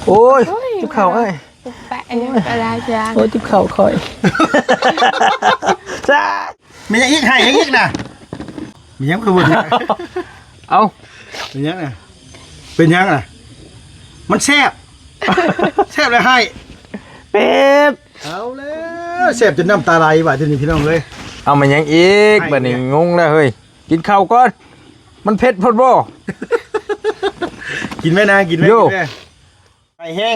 ໂອ້ຍ ໂອ້ຍ ຈິບເຂົ່າອ້າຍ ແປະກະດາຈານ ໂອ້ຍ ຈິບເຂົ່າຂ້ອຍ ຈ້າ ແມ່ນຫຍັງອີກ ໄຫ້ຫຍັງອີກນະ ແມ່ນຫຍັງຄືບໍ່ຖືກ ເອົ້າ ແມ່ນຫຍັງນະ ເປັນຫຍັງນະ ມັນແຊບ ແຊບແລ້ວໄຫ້ ເປັບ ເອົາແລ້ວ ແຊບຈົນນ້ຳຕາໄຫຼບາດທີນີ້ພີ່ນ້ອງເອີຍ ເອົາມາຫຍັງອີກ ໄຫ້ ບາດນີ້ ເອີຍ ງົງແລ້ວເຮີ້ຍ ກິນເຂົ້າກ່ອນ ມັນເຜັດໂພດບໍ່ ກິນໄວ້ນາ ກິນໄວ້ ໂຢ ກິນໄວ້ ໄຫ້ແຮງ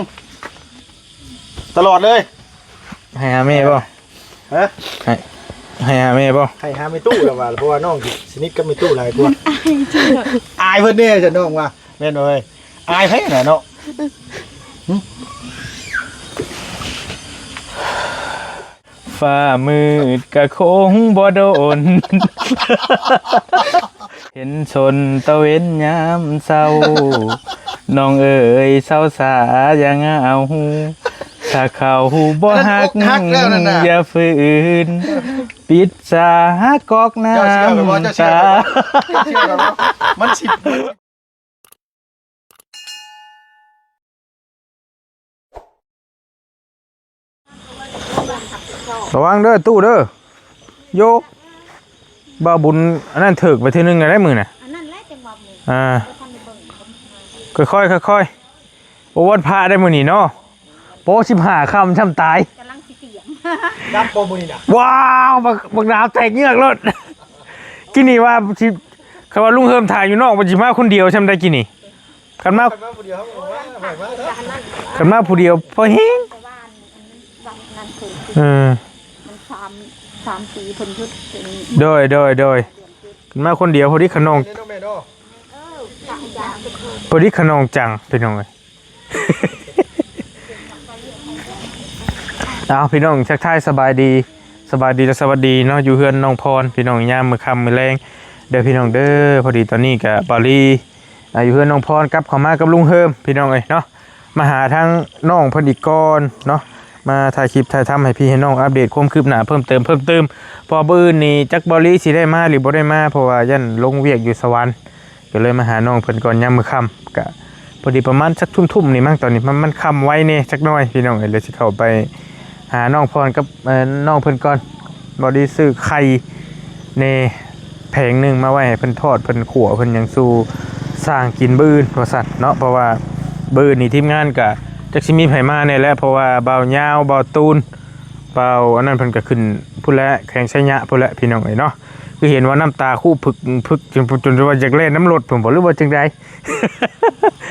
ຕະຫຼອດເລີຍ ໄຫ້ຫາແມ່ບໍ່ ຮະ ໄຫ້ ໄຫ້ຫາແມ່ບໍ່ ໄຫ້ຫາແມ່ຕູ້ລະວ່າ ເພາະວ່ານ້ອງສະໜິດກັບແມ່ຕູ້ຫຼາຍກວ່າ ອາຍເພິ່ນເດ້ ອາຍເພິ່ນເດ້ຊັ້ນນ້ອງວ່າ ແມ່ນບໍ່ເອີຍ ອາຍໃຜນະເນາະ ຟ້າມືດກະຄົງບໍ່ດົນ ເຫັນຊົນຕາເວັນຍາມເຊົ້າ ນ້ອງເອີຍ ເຊົ້າສາຢ່າເຫງົາ ຖ້າເຂົາບໍ່ຮັກ ອັນນັ້ນອົກຫັກແລ້ວນັ້ນນະ ຢ່າຝືນ ປິດສາກອກນ້ຳຕາ ເຈົ້າເຊື່ອໄປບໍ່ ເຈົ້າເຊື່ອໄປບໍ່ ເຈົ້າເຊື່ອໄປບໍ່ ມັນຊິ ລະວັງເດີຕູ້ເດີ ໂຢ ບ່າວບຸນ ອັນນັ້ນຖືກໄປເທື່ອໜຶ່ງແລ້ວໄດ໋ມື້ນະ ອັນນັ້ນແຫຼະຈັງຫວະນີ້ ອ່າ ບໍ່ທັນໄດ້ເບິ່ງ ຄ່ອຍໆ ຄ່ອຍໆ ໂອ້ ວັນພະໄດ໋ມື້ນີ້ເນາະ ໂປ ສິບຫ້າຄ່ຳຊ້ຳຕາຍ ກຳລັງຊິຕຽມ ດັບບໍ່ມື້ນີ້ນະ ວ້າວ ບັກ ບັກດາວແຕກເງືອກໂລດ ກິນນີ້ວ່າຊິ ຄັນວ່າລຸງເຮີມຖ້າຢູ່ນອກ ມັນຊິມາຄົນດຽວຊ່ຳໄດ໋ກິນນີ້ ຄັນມາ ຄັນມາຜູ້ດຽວເຮົາກໍບໍ່ມາ ບໍ່ມາເນາະ ຄັນມາຜູ້ດຽວພໍແຮງ ແຕ່ວ່າອັນ ອັນນັ້ນຄື ເອີ ມັນສາມ ສາມປີເພິ່ນຢຸດເປັນ ໂດຍ ໂດຍ ໂດຍ ເດືອນເຈັດ ຄັນມາຄົນດຽວ ພໍດີຂະໜອງ ເອີ ພໍດີຂະໜອງຈັງ ພີ່ນ້ອງເອີຍ ເອົາ ພີ່ນ້ອງ ທັກທາຍສະບາຍດີ ສະບາຍດີ ແລະ ສະຫວັດດີເນາະ ຢູ່ເຮືອນນ້ອງພອນ ພີ່ນ້ອງ ຍາມມື້ຄ່ຳມື້ແລງເດີ ພີ່ນ້ອງເດີ ພໍດີຕອນນີ້ກະບ່າວລີ ອ່າ ຢູ່ເຮືອນນ້ອງພອນ ກັບເຂົ້າມາກັບລຸງເຮີມ ພີ່ນ້ອງເອີຍເນາະ ມາຫາທາງນ້ອງເພິ່ນອີກກ່ອນເນາະ ມາຖ່າຍຄລິບຖ່າຍທຳໃຫ້ພີ່ໃຫ້ນ້ອງ ອັບເດດຄວາມຄືບໜ້າເພີ່ມເຕີມ ເພີ່ມຕື່ມ ເພາະວ່າມື້ອື່ນນີ້ຈັກບ່າວລີຊິໄດ້ມາ ຫຼື ບໍ່ໄດ້ມາ ເພາະວ່າຢ້ານລົງວຽກຢູ່ສະຫວັນ ກໍເລີຍມາຫານ້ອງເພິ່ນກ່ອນຍາມມື້ຄ່ຳ ກະພໍດີປະມານສັກທຸ່ມໆນີ້ມັ້ງ ຕອນນີ້ມັນ ມັນຄ່ຳໄວແດ່ຈັກໜ້ອຍ ພີ່ນ້ອງເອີຍ ເລີຍຊິເຂົ້າໄປຫານ້ອງພອນກັບ ເອີ ນ້ອງເພິ່ນກ່ອນ ພໍດີຊື້ໄຂ່ແດ່ແຜງໜຶ່ງມາໄວ້ໃຫ້ເພິ່ນທອດ ເພິ່ນຂົ້ວ ເພິ່ນຫຍັງສູ່ຊ່າງກິນມື້ອື່ນວ່າຊັ້ນເນາະ ເພາະວ່າມື້ອື່ນນີ້ທີມງານກະຈັກຊິມີໃຜມາແດ່ແຫຼະ ເພາະວ່າບ່າວຍາວ ບ່າວຕູນ ບ່າວອັນນັ້ນເພິ່ນກະຂຶ້ນພຸ້ນແຫຼະ ແຂວງໄຊຍະພຸ້ນແຫຼະ ພີ່ນ້ອງເອີຍເນາະ ຄືເຫັນວ່ານ້ຳຕາຄຸຜຶກ ຜຶກ ຈົນ ຈົນວ່າຢາກແລ່ນນຳລົດພຸ້ນບໍ່ ຫຼືວ່າຈັ່ງໃດ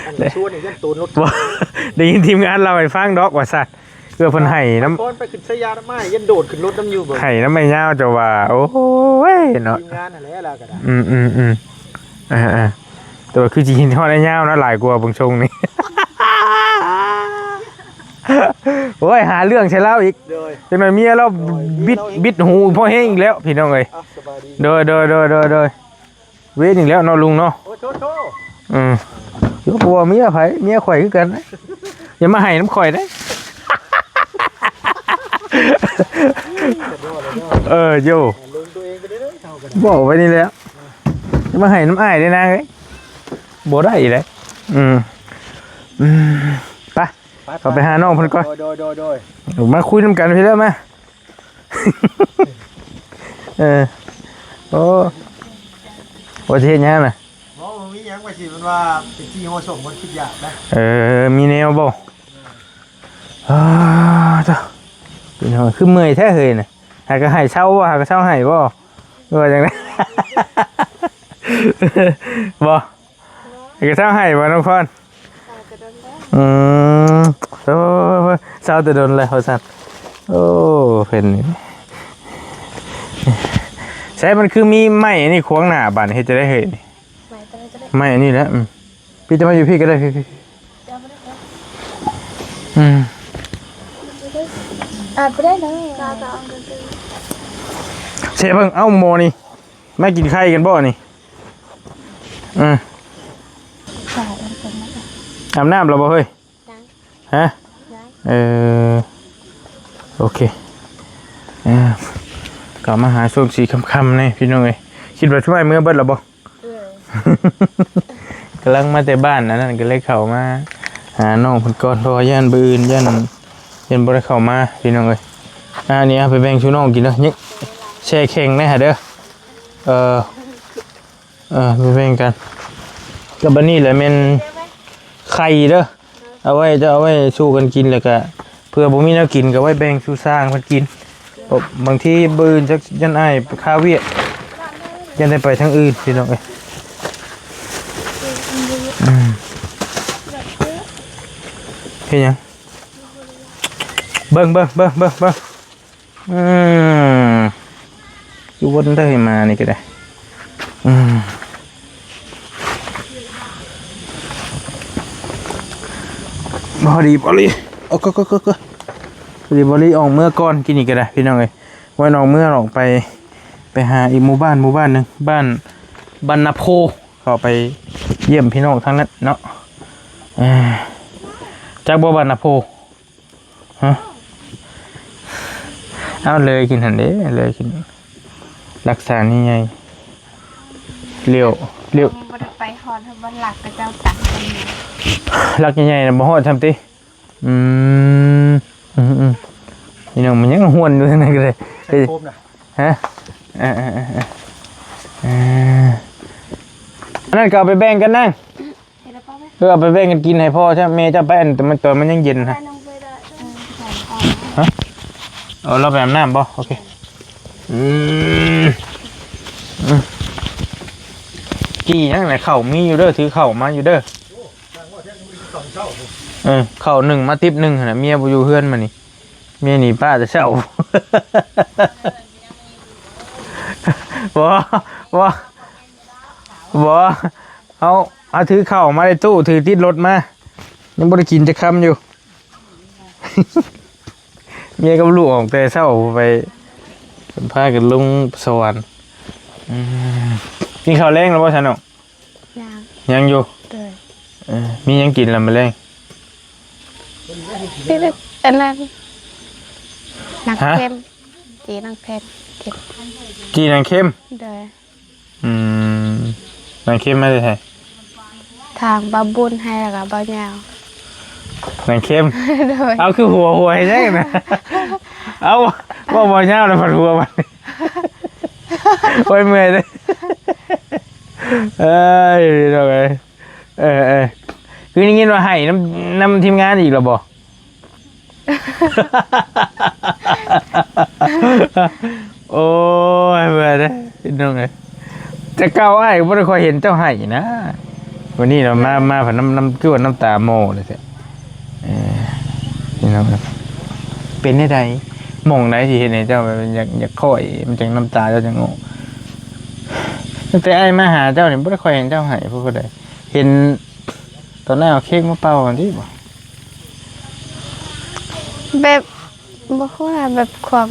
ອັນຊວນນີ້ຢ້ານໂຕນລົດ ບໍ່ ໄດ້ຍິນທີມງານເລົ່າໃຫ້ຟັງດອກວ່າຊັ້ນ ເພື່ອເພິ່ນໄຫ້ນຳ ຕອນໄປຂຶ້ນໄຊຍະນຳອ້າຍ ຢ້ານໂດດຂຶ້ນລົດນຳຢູ່ເບິ່ງ ໄຫ້ນຳແມ່ຍາວເຈົ້າວ່າ ໂອ້ຍເນາະ ທີມງານຫັ້ນແຫຼະລາວກໍໄດ້ ອືມໆໆ ອ່າໆ ແຕ່ວ່າຄືຊິຄິດຮອດອ້າຍຍາວນະ ຫຼາຍກວ່າເບິ່ງຊົງນີ້ ໂອ້ຍ ຫາເລື່ອງໃສ່ລາວອີກ ໂດຍ ຈັກໜ້ອຍເມຍລາວ ໂດຍ ບິດ ບິດຫູພໍແຮງອີກແລ້ວ ພີ່ນ້ອງເອີຍ ອ່ະ ສະບາຍດີ ໂດຍ ໂດຍ ເວນອີກແລ້ວເນາະລຸງເນາະ ໂອ້ໂທໂທ ອືມ ຢູ່ບໍ່ເມຍໃຜ ເມຍຂ້ອຍຄືກັນ ຢ່າມາໄຫ້ນຳຂ້ອຍເດ້ ເອີ ໂຢ ເບິ່ງຕົວເອງກໍໄດ້ເດີ ເຮົາກໍໄດ້ ບອກໄວ້ນີ້ແຫຼະ ຢ່າມາໄຫ້ນຳອ້າຍເດ້ນາງເອີຍ ບໍ່ໄດ້ເດ້ ອືມ ອືມ ໄປ ໄປ ເຂົ້າໄປຫານ້ອງເພິ່ນກ່ອນ ໂດຍ ໂດຍ ໂດຍ ໂດຍ ມາຄຸຍນຳກັນພີ້ເດີ ມາ ເອີ ໂອ້ ວ່າຊິເຮັດຫຍັງນະ ບໍ່ ບໍ່ມີຫຍັງ ວ່າຊິ ມັນວ່າໄປຈີ່ຫົວສົ້ມ ມັນຄິດຢາກນະ ເອີ ມີແນວບໍ່ ເອີ ອ້າ ເຈົ້າ ເປັນຫຍັງຄືເມື່ອຍແທ້ເຮີ້ຍນະ ຫາກະໃຫ້ເຊົາບໍ່ ຫາກະເຊົາໃຫ້ບໍ່ ຫຼືວ່າຈັ່ງໃດ ບໍ່ ກະເຊົາໃຫ້ບໍ່ນ້ອງພອນ ເຊົາແຕ່ດົນແລ້ວ ອືມ ໂອ້ ເຊົາແຕ່ດົນແລ້ວວ່າຊັ້ນ ໂອ້ ເພິ່ນນີ້ ໃສ ມັນຄືມີໄມ້ອັນນີ້ຂວາງໜ້າບາດນີ້ ເຮັດຈັ່ງໃດເຮີ້ຍນີ້ ໄມ້ຕົວນີ້ກໍໄດ້ ໄມ້ອັນນີ້ແຫຼະ ອືມ ພີ່ຈະມາຢູ່ພີ້ກໍໄດ້ ພີ້ ເຈົ້າບໍ່ໄດ້ ອືມ ອາດບໍ່ໄດ້ເນາະ ເຊເບິ່ງ ເອົ້າ ໝໍນີ້ ມາກິນໄຂ່ກັນບໍ່ນີ້ ອືມ ອາບນ້ຳແລ້ວບໍ່ເຮີ້ຍ ຍັງ ຮະ ຍັງ ເອີ ໂອເຄ ເອີ ກໍມາຫາຊ່ວງສີ່ຄ່ຳໆນີ້ພີ່ນ້ອງເອີຍ ຄິດວ່າຊິໄປເມືອເບິດແລ້ວບໍ່ ເອີ ກຳລັງມາແຕ່ບ້ານອັນນັ້ນ ກໍເລີຍເຂົ້າມາ ຫານ້ອງເພິ່ນກ່ອນ ເພາະວ່າຢ້ານມື້ອື່ນ ຢ້ານ ຢ້ານບໍ່ໄດ້ເຂົ້າມາພີ່ນ້ອງເອີຍ. ອ່າ ນີ້ເອົາໄປແບ່ງສູ່ນ້ອງກິນເດີ ຍັງແຊ່ແຂງແດ່ຫາເດີ. ເອີ ເອີ ໄປແບ່ງກັນ. ກັບອັນນີ້ແຫຼະແມ່ນໄຂ່ເດີ ເອົາໄວ້ ຈະເອົາໄວ້ສູ່ກັນກິນ ແລ້ວກະເພື່ອບໍ່ມີແນວກິນ ກະໄວ້ແບ່ງສູ່ຊ່າງເພິ່ນກິນ. ເພາະບາງທີມື້ອື່ນຈັກຢ້ານອ້າຍຄາວຽກ ຢ້ານໄດ້ໄປທາງອື່ນພີ່ນ້ອງເອີຍ. ອືມ ເຮັດຫຍັງ? ເບິ່ງ ເບິ່ງ ເບິ່ງ ເບິ່ງ ເບິ່ງ. ອືມ ຢູ່ວົນໄດ້ມານີ້ກໍໄດ້. ອືມ ພໍດີບໍລີ ໂອ້ ກໍ ກໍ ກໍ ກໍ ພໍດີບໍລີອອກເມືອກ່ອນກີ້ນີ້ກໍໄດ້ພີ່ນ້ອງເອີຍ. ວ່າອອກເມືອອອກໄປ ໄປຫາອີກໝູ່ບ້ານ ໝູ່ບ້ານໜຶ່ງ ບ້ານ ບ້ານນາໂພ ເຂົ້າໄປຢ້ຽມພີ່ນ້ອງທາງນັ້ນເນາະ. ເອີ ຈັກບໍ່ບ້ານນາໂພ? ຮະ? ເອົາ ເລີຍຂຶ້ນຫັ້ນເດ້ ເລີຍຂຶ້ນ ຫຼັກສານໃຫຍ່ໆ ລ້ຽວ ລ້ຽວ ຍັງບໍ່ໄດ້ໄປຮອດ ເພາະວ່າຫຼັກເຂົາເຈົ້າຕັ້ງກັນຢູ່ ຫຼັກໃຫຍ່ໆນະ ບໍ່ຮອດຊ້ຳຕິ? ອືມ ອືມໆ ພີ່ນ້ອງ ມັນຍັງຫ້ວນຢູ່ທາງນັ້ນກໍໄດ້ ໃສ່ໂຄມນະ ຮະ? ເອີໆໆໆ ອັນນັ້ນກໍເອົາໄປແບ່ງກັນນາງ ເຮັດແລ້ວບໍ່ແມ່? ເອີ ເອົາໄປແບ່ງກັນກິນໃຫ້ພໍ່ຊະ ແມ່ເຈົ້າໄປອັນ ຕອນມັນ ຕອນມັນຍັງເຢັນຫັ້ນ. ຮະ? ເອີ ລາວໄປອາບນ້ຳບໍ່? ໂອເຄ. ອືມ ອືມ ກີ້ຫຍັງນະ ເຂົ້າມີຢູ່ເດີ ຖືເຂົ້າມາຢູ່ເດີ. ເອີ ເຂົ້າໜຶ້ງມາຕິບໜຶ້ງຫັ້ນນະ ເມຍບໍ່ຢູ່ເຮືອນມື້ນີ້ ເມຍໜີປ້າແຕ່ເຊົ້າ. ບໍ່ ບໍ່ ບໍ່ ເຮົາ ເຮົາຖືເຂົ້າມາໃນຕູ້ ຖືຕິດລົດມາ ຍັງບໍ່ໄດ້ກິນຈັກຄຳຢູ່. ເມຍກັບລູກອອກແຕ່ເຊົ້າໄປ ເພິ່ນພາກັນລົງສະຫວັນ. ອືມ ກິນເຂົ້າແລງແລ້ວບໍ່ຊະນ້ອງ? ຍັງ ຍັງຢູ່. ໂດຍ. ເອີ ມີຫຍັງກິນລະມື້ແລງ? ອັນນັ້ນ ໜັງ ຮະ? ເຄັມ ຈີ່ໜັງເຄັມ ກິນ ຈີ່ໜັງເຄັມ. ໂດຍ. ອືມ ໜັງເຄັມມາແຕ່ໃສ? ທາງບ່າວບຸນໃຫ້ ແລ້ວກໍບ່າວຍາວ. ໜັງເຄັມ? ໂດຍ. ເອົາ ຄືຫົວ ຫົວໃຫ້ແທ້ນະ. ເອົາ ເວົ້າບ່າວຍາວແລ້ວພັດຫົວບັດນີ້. ໂອ້ຍ ເມື່ອຍເດ້. ເອີຍ ພີ່ນ້ອງເອີຍ. ເອີໆ ຄືໄດ້ຍິນວ່າໄຫ້ນຳ ນຳທີມງານອີກແລ້ວບໍ່? ໂອ້ຍ ເມື່ອຍເດ້ພີ່ນ້ອງເອີຍ. ແຕ່ເກົ່າອ້າຍກໍບໍ່ໄດ້ຄ່ອຍເຫັນເຈົ້າໄຫ້ນະ. ມື້ນີ້ລາວມາ ມາພັດນ້ຳ ນ້ຳ ຄືວ່ານ້ຳຕາໝໍເລີຍແທ້. ເອີ ພີ່ນ້ອງເອີຍ ເປັນແນວໃດ? ໝ່ອງໃດທີ່ເຮັດໃຫ້ເຈົ້າແບບຢາກ ຢາກຄ່ອຍ ມັນຈັ່ງນ້ຳຕາເຈົ້າຈັ່ງອອກ? ຕັ້ງແຕ່ອ້າຍມາຫາເຈົ້ານີ້ ບໍ່ໄດ້ຄ່ອຍເຫັນເຈົ້າໄຫ້ຜູ້ໃດ. ເຫັນຕອນອ້າຍເອົາເຄ້ກມາເປົ່າຫັ້ນຕິບໍ່? ແບບ ບໍ່ຮູ້ລະ ແບບຄວາມ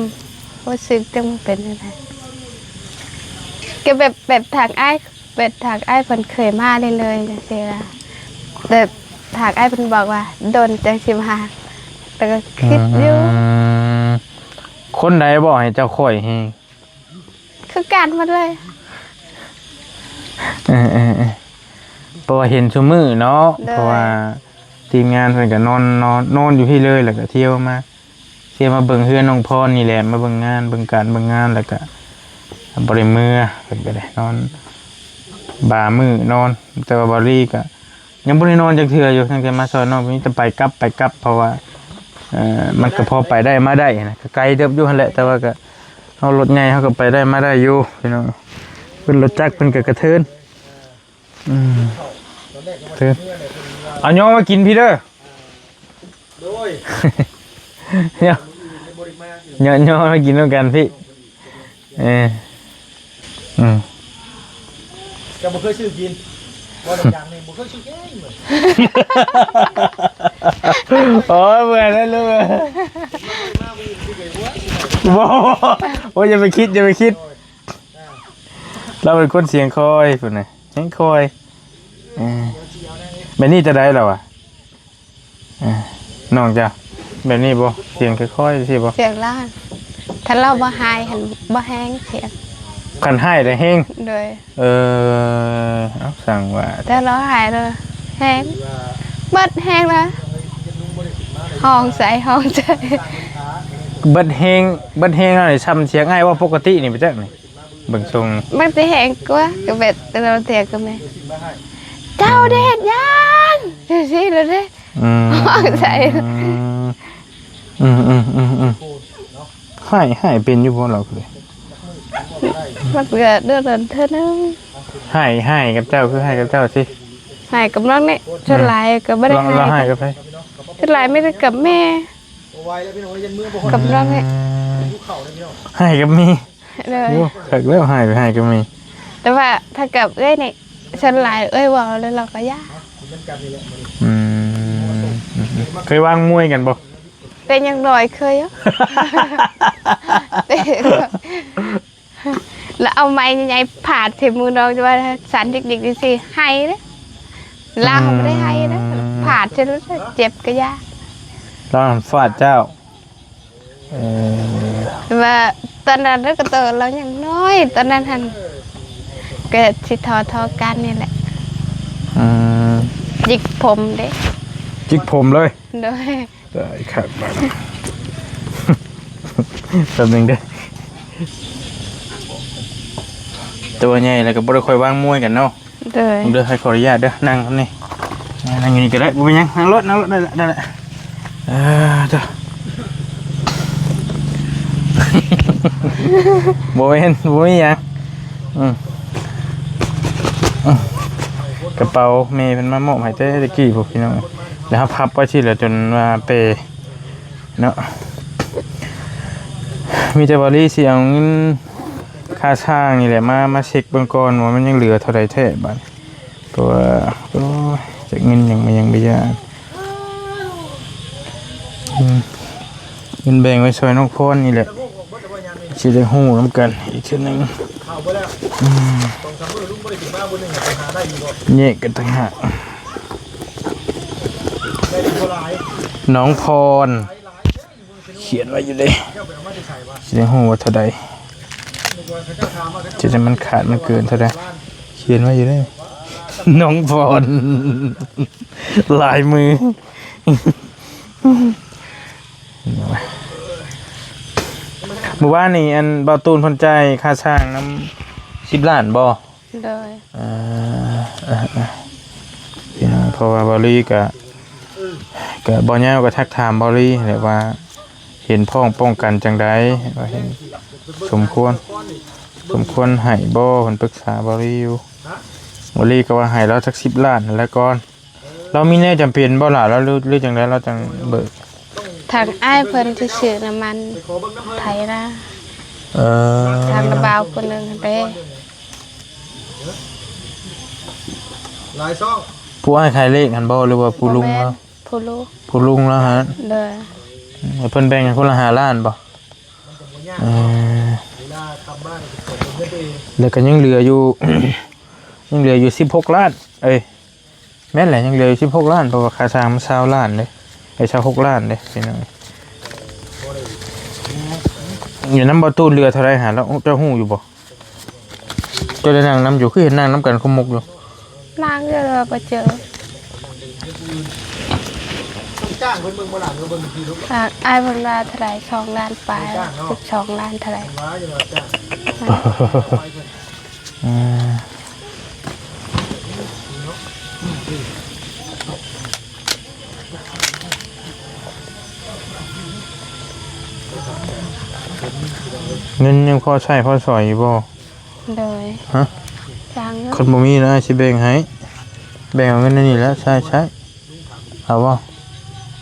ຮູ້ສຶກຈັ່ງເປັນຈັ່ງໃດ ກໍແບບ ແບບທາງອ້າຍ ແບບທາງອ້າຍເພິ່ນເຄີຍມາເລື້ອຍໆ ຈັ່ງຊີ້ລະ. ແບບທາງອ້າຍເພິ່ນບອກວ່າ ດົນຈັ່ງຊິມາ ແລ້ວກໍຄິດຢູ່. ອືມ ຄົນໃດບອກໃຫ້ເຈົ້າຄ່ອຍແຮງ? ຄືກັນໝົດເລີຍ. ເອີໆ ເພາະວ່າເຫັນຊຸມື້ເນາະ. ໂດຍ. ເພາະວ່າທີມງານເພິ່ນກໍນອນ ນອນ ນອນຢູ່ພີ້ເລີຍ ແລ້ວກໍທ່ຽວມາ ຊິມາເບິ່ງເຮືອນນ້ອງພອນນີ້ແຫຼະ ມາເບິ່ງງານ ເບິ່ງການເບິ່ງງານ ແລ້ວກະບໍ່ໄດ້ເມືອ. ເພິ່ນກະໄດ້ນອນບາງມື້ນອນ ແຕ່ວ່າບາວລີກະຍັງບໍ່ໄດ້ນອນຈັກເທື່ອຢູ່ ຕັ້ງແຕ່ມາຊ່ອຍນ້ອງ ມີແຕ່ໄປກັບ ໄປກັບ ເພາະວ່າ ເອີ ມັນກະພໍໄປໄດ້ມາໄດ້ນະ ກະໄກເຕີບຢູ່ຫັ້ນແຫຼະ ແຕ່ວ່າກະເຮົາລົດໃຫຍ່ ເຮົາກະໄປໄດ້ມາໄດ້ຢູ່ພີ່ນ້ອງ. ເພິ່ນລົດຈັກເພິ່ນກະກະເທີນ ອືມ ເທີນ ເອົາຍໍມາກິນພີ້ເດີ. ໂດຍ ເນາະ ເນາະ ເນາະ ມາກິນນຳກັນພີ້. ເອີ ອືມ ເຈົ້າບໍ່ເຄີຍຊື້ກິນບໍ່? ໜັງຢາງນີ້ບໍ່ເຄີຍຊື້ກິນເລີຍ. ໂອ້ຍ ເມື່ອຍແລ້ວລູກເອີຍ. ບໍ່ ບໍ່ ບໍ່ ຢ່າໄປຄິດ ຢ່າໄປຄິດ. ລາວເປັນຄົນສຽງຄ່ອຍພຸ້ນນະ ສຽງຄ່ອຍ. ເອີ ແບບນີ້ຈະໄດ້ລະວະ? ເອີ ນ້ອງເຈົ້າ ແບບນີ້ບໍ່? ສຽງຄ່ອຍໆ ຊີ້ບໍ່? ສຽງຫຼ້ານ ຄັນລາວບໍ່ຮ້າຍຫັ້ນບໍ່ແຮງສຽງ. ຄັນຮ້າຍແລ້ວແຮງ? ໂດຍ. ເອີ ເອົາ ຊ່າງວ່າ ແຕ່ລາວຮ້າຍແລ້ວແຮງ. ເບິດແຮງລະ ຮ້ອງໃສ່ ຮ້ອງໃສ່ ເບິດແຮງ ເບິດແຮງແລ້ວນີ້ ຊ່ຳສຽງອ້າຍເວົ້າປົກກະຕິນີ້ໄປຈັກນີ້ ເບິ່ງຊົງ ມັນຊິແຮງກວ່າ ກໍແບບແຕ່ລະເທື່ອກໍແມ່ນ ເຈົ້າໄດ້ເຮັດຫຍັງ ຈັ່ງຊີ້ໂລດເດ້ ອືມ ຮ້ອງໃສ່ ອືມ ອືມ ອືມ ອືມ ອືມ ຮ້າຍ ຮ້າຍເປັນຢູ່ບໍ່ລາວ? ມັນກໍເດືອນເທື່ອໜຶ່ງ ຮ້າຍ ຮ້າຍກັບເຈົ້າ ຄືຮ້າຍກັບເຈົ້າຊິ ຮ້າຍກັບນ້ອງນີ້ ສ່ວນຫຼາຍກໍບໍ່ໄດ້ຮ້າຍ ຮ້າຍກັບໃຜ? ສ່ວນຫຼາຍມີແຕ່ກັບແມ່ ກັບນ້ອງນີ້ ອືມ ຮ້າຍກັບແມ່ ໂອ້ ຄັກແລ້ວ ຮ້າຍ ຮ້າຍກັບແມ່ ແຕ່ວ່າຖ້າກັບເອື້ອຍນີ້ ສ່ວນຫຼາຍເອື້ອຍເວົ້າແລ້ວລາວກໍຢ້ານ ອືມ ເຄີຍວາງມວຍກັນບໍ່? ແຕ່ຍັງນ້ອຍເຄີຍຢູ່ ແລ້ວເອົາໄມ້ໃຫຍ່ໆ ຟາດໃສ່ມືນ້ອງ ຈະວ່າສັ່ນດິກໆ ຈັ່ງຊີ້ ໄຫ້ເດ້ ລາວບໍ່ໄດ້ໄຫ້ເດ້ ອືມ ຟາດໃສ່ແລ້ວເຈັບກະຢ່າ ລາວຫັ້ນຟາດເຈົ້າ ເອີ ແຕ່ວ່າຕອນນັ້ນເດີ ກໍໂຕລາວຍັງນ້ອຍ ຕອນນັ້ນຫັ້ນ ກໍຊິທໍ່ໆກັນນີ້ແຫຼະ ອືມ ຈິກຜົມເດ້ ຈິກຜົມເລີຍ ໂດຍ ຕາຍຄັກບາດ ແປັບໜຶ່ງເດີ ໂຕໃຫຍ່ແລ້ວກໍບໍ່ໄດ້ຄ່ອຍວາງມວຍກັນເນາະ ໂດຍ ເດີ ໃຫ້ຂໍອະນຸຍາດເດີ ນັ່ງນີ້ ນັ່ງຢູ່ນີ້ກໍໄດ້ ບໍ່ເປັນຫຍັງ ນັ່ງໂລດ ນັ່ງໂລດ ໄດ້ລະ ໄດ້ລະ ເອີ ເດີ ບໍ່ແມ່ນ ບໍ່ມີຫຍັງ ອືມ ອືມ ກະເປົາແມ່ເພິ່ນມາມອບໃຫ້ແຕ່ຕະກີ້ພຸ້ນ ພີ່ນ້ອງ ແລ້ວເຮົາພັບໄວ້ຊີ້ແຫຼະ ຈົນວ່າເປ ເນາະ ມີແຕ່ວ່າລີຊິເອົາເງິນຄ່າສ້າງນີ້ແຫຼະ ມາ ມາເຊັກເບິ່ງກ່ອນວ່າມັນຍັງເຫຼືອເທົ່າໃດແທ້ບາດນີ້ ເພາະວ່າ ໂອ້ຍ ຈັກເງິນຫຍັງມາຫຍັງໄປຢ່າງ ອືມ ເງິນແບ່ງໄວ້ຊ່ອຍນ້ອງພອນນີ້ແຫຼະ ຊິໄດ້ຮູ້ນຳກັນອີກເທື່ອໜຶ່ງ ອືມ ແຍກກັນຕ່າງຫາກ ນ້ອງພອນ ຂຽນໄວ້ຢູ່ເດ້ ຊິໄດ້ຮູ້ວ່າເທົ່າໃດ ຈະ ຈະມັນຂາດມັນເກີນເທົ່າໃດ ຂຽນໄວ້ຢູ່ເດ້ ນ້ອງພອນ ລາຍມື ມື້ວານນີ້ ອັນ ບ່າວຕູນເພິ່ນຈ່າຍຄ່າສ້າງນຳ ສິບລ້ານບໍ່? ໂດຍ ເອີ ເອີ ເອີ ພີ່ນ້ອງ ເພາະວ່າເບົາລີກະ ກະບໍ່ຍາວກະທັກຖາມເບົາລີແຫຼະວ່າ ເຫັນພ້ອງປ້ອງກັນຈັ່ງໃດ ວ່າເຫັນສົມຄວນ ສົມຄວນໃຫ້ບໍ່ ເພິ່ນປຶກສາເບົາລີຢູ່ ເບົາລີກະວ່າໃຫ້ລາວຈັກສິບລ້ານຫັ້ນແຫຼະກ່ອນ ລາວມີແນວຈຳເປັນບໍ່ລະ ລາວ ຫຼື ຫຼືຈັ່ງໃດລາວຈັ່ງເບີກ? ທາງອ້າຍເພິ່ນຊິຊື້ນ້ຳມັນໄຖນາ ເອີ ທາງລະບ່າວຜູ້ໜຶ່ງຫັ້ນເດ້ ຫຼາຍຊ່ອງ ຜູ້ອ້າຍຂາຍເລກຫັ້ນບໍ່ ຫຼືວ່າຜູ້ລຸງລາວ? ຜູ້ລຸງ ຜູ້ລຸງລາວຫັ້ນ ໂດຍ ອືມ ເພິ່ນແບ່ງໃຫ້ຄົນລະຫ້າລ້ານບໍ່? ເອີ ແລ້ວກໍຍັງເຫຼືອຢູ່ ຍັງເຫຼືອຢູ່ສິບຫົກລ້ານ ເອີຍ ແມ່ນແຫຼະ ຍັງເຫຼືອຢູ່ສິບຫົກລ້ານ ເພາະວ່າຄ່າສ້າງມັນຊາວລ້ານເດ້ ເອີຍ ຊາວຫົກລ້ານເດ້ ພີ່ນ້ອງ ຢູ່ນຳບ່າວຕູນເຫຼືອເທົ່າໃດຫາ ເຈົ້າຮູ້ຢູ່ບໍ່? ເຈົ້າໄດ້ນັ່ງນຳຢູ່ ຄືເຫັນນັ່ງນຳກັນຄົມມຸກຢູ່ ນັ່ງຢູ່ ແຕ່ວ່າບໍ່ເຈີ ຈ້າງເພິ່ນເບິ່ງບໍ່ຫຼານ ເບິ່ງທີ່ລູກ ອ່າ ອ້າຍເພິ່ນວ່າເທົ່າໃດ ສອງລ້ານປາຍ ສິບສອງລ້ານເທົ່າໃດ ວ່າຢູ່ວ່າຈ້າງ ອືມ ເງິນຍັງພໍໃຊ້ພໍສອຍຢູ່ບໍ່? ໂດຍ ຮະ? ຈ້າງຢູ່ ຄັນບໍ່ມີນະ ອ້າຍຊິແບ່ງໃຫ້ ແບ່ງເອົາເງິນໃນນີ້ແຫຼະ ໃຊ້ ໃຊ້ ເອົາບໍ່?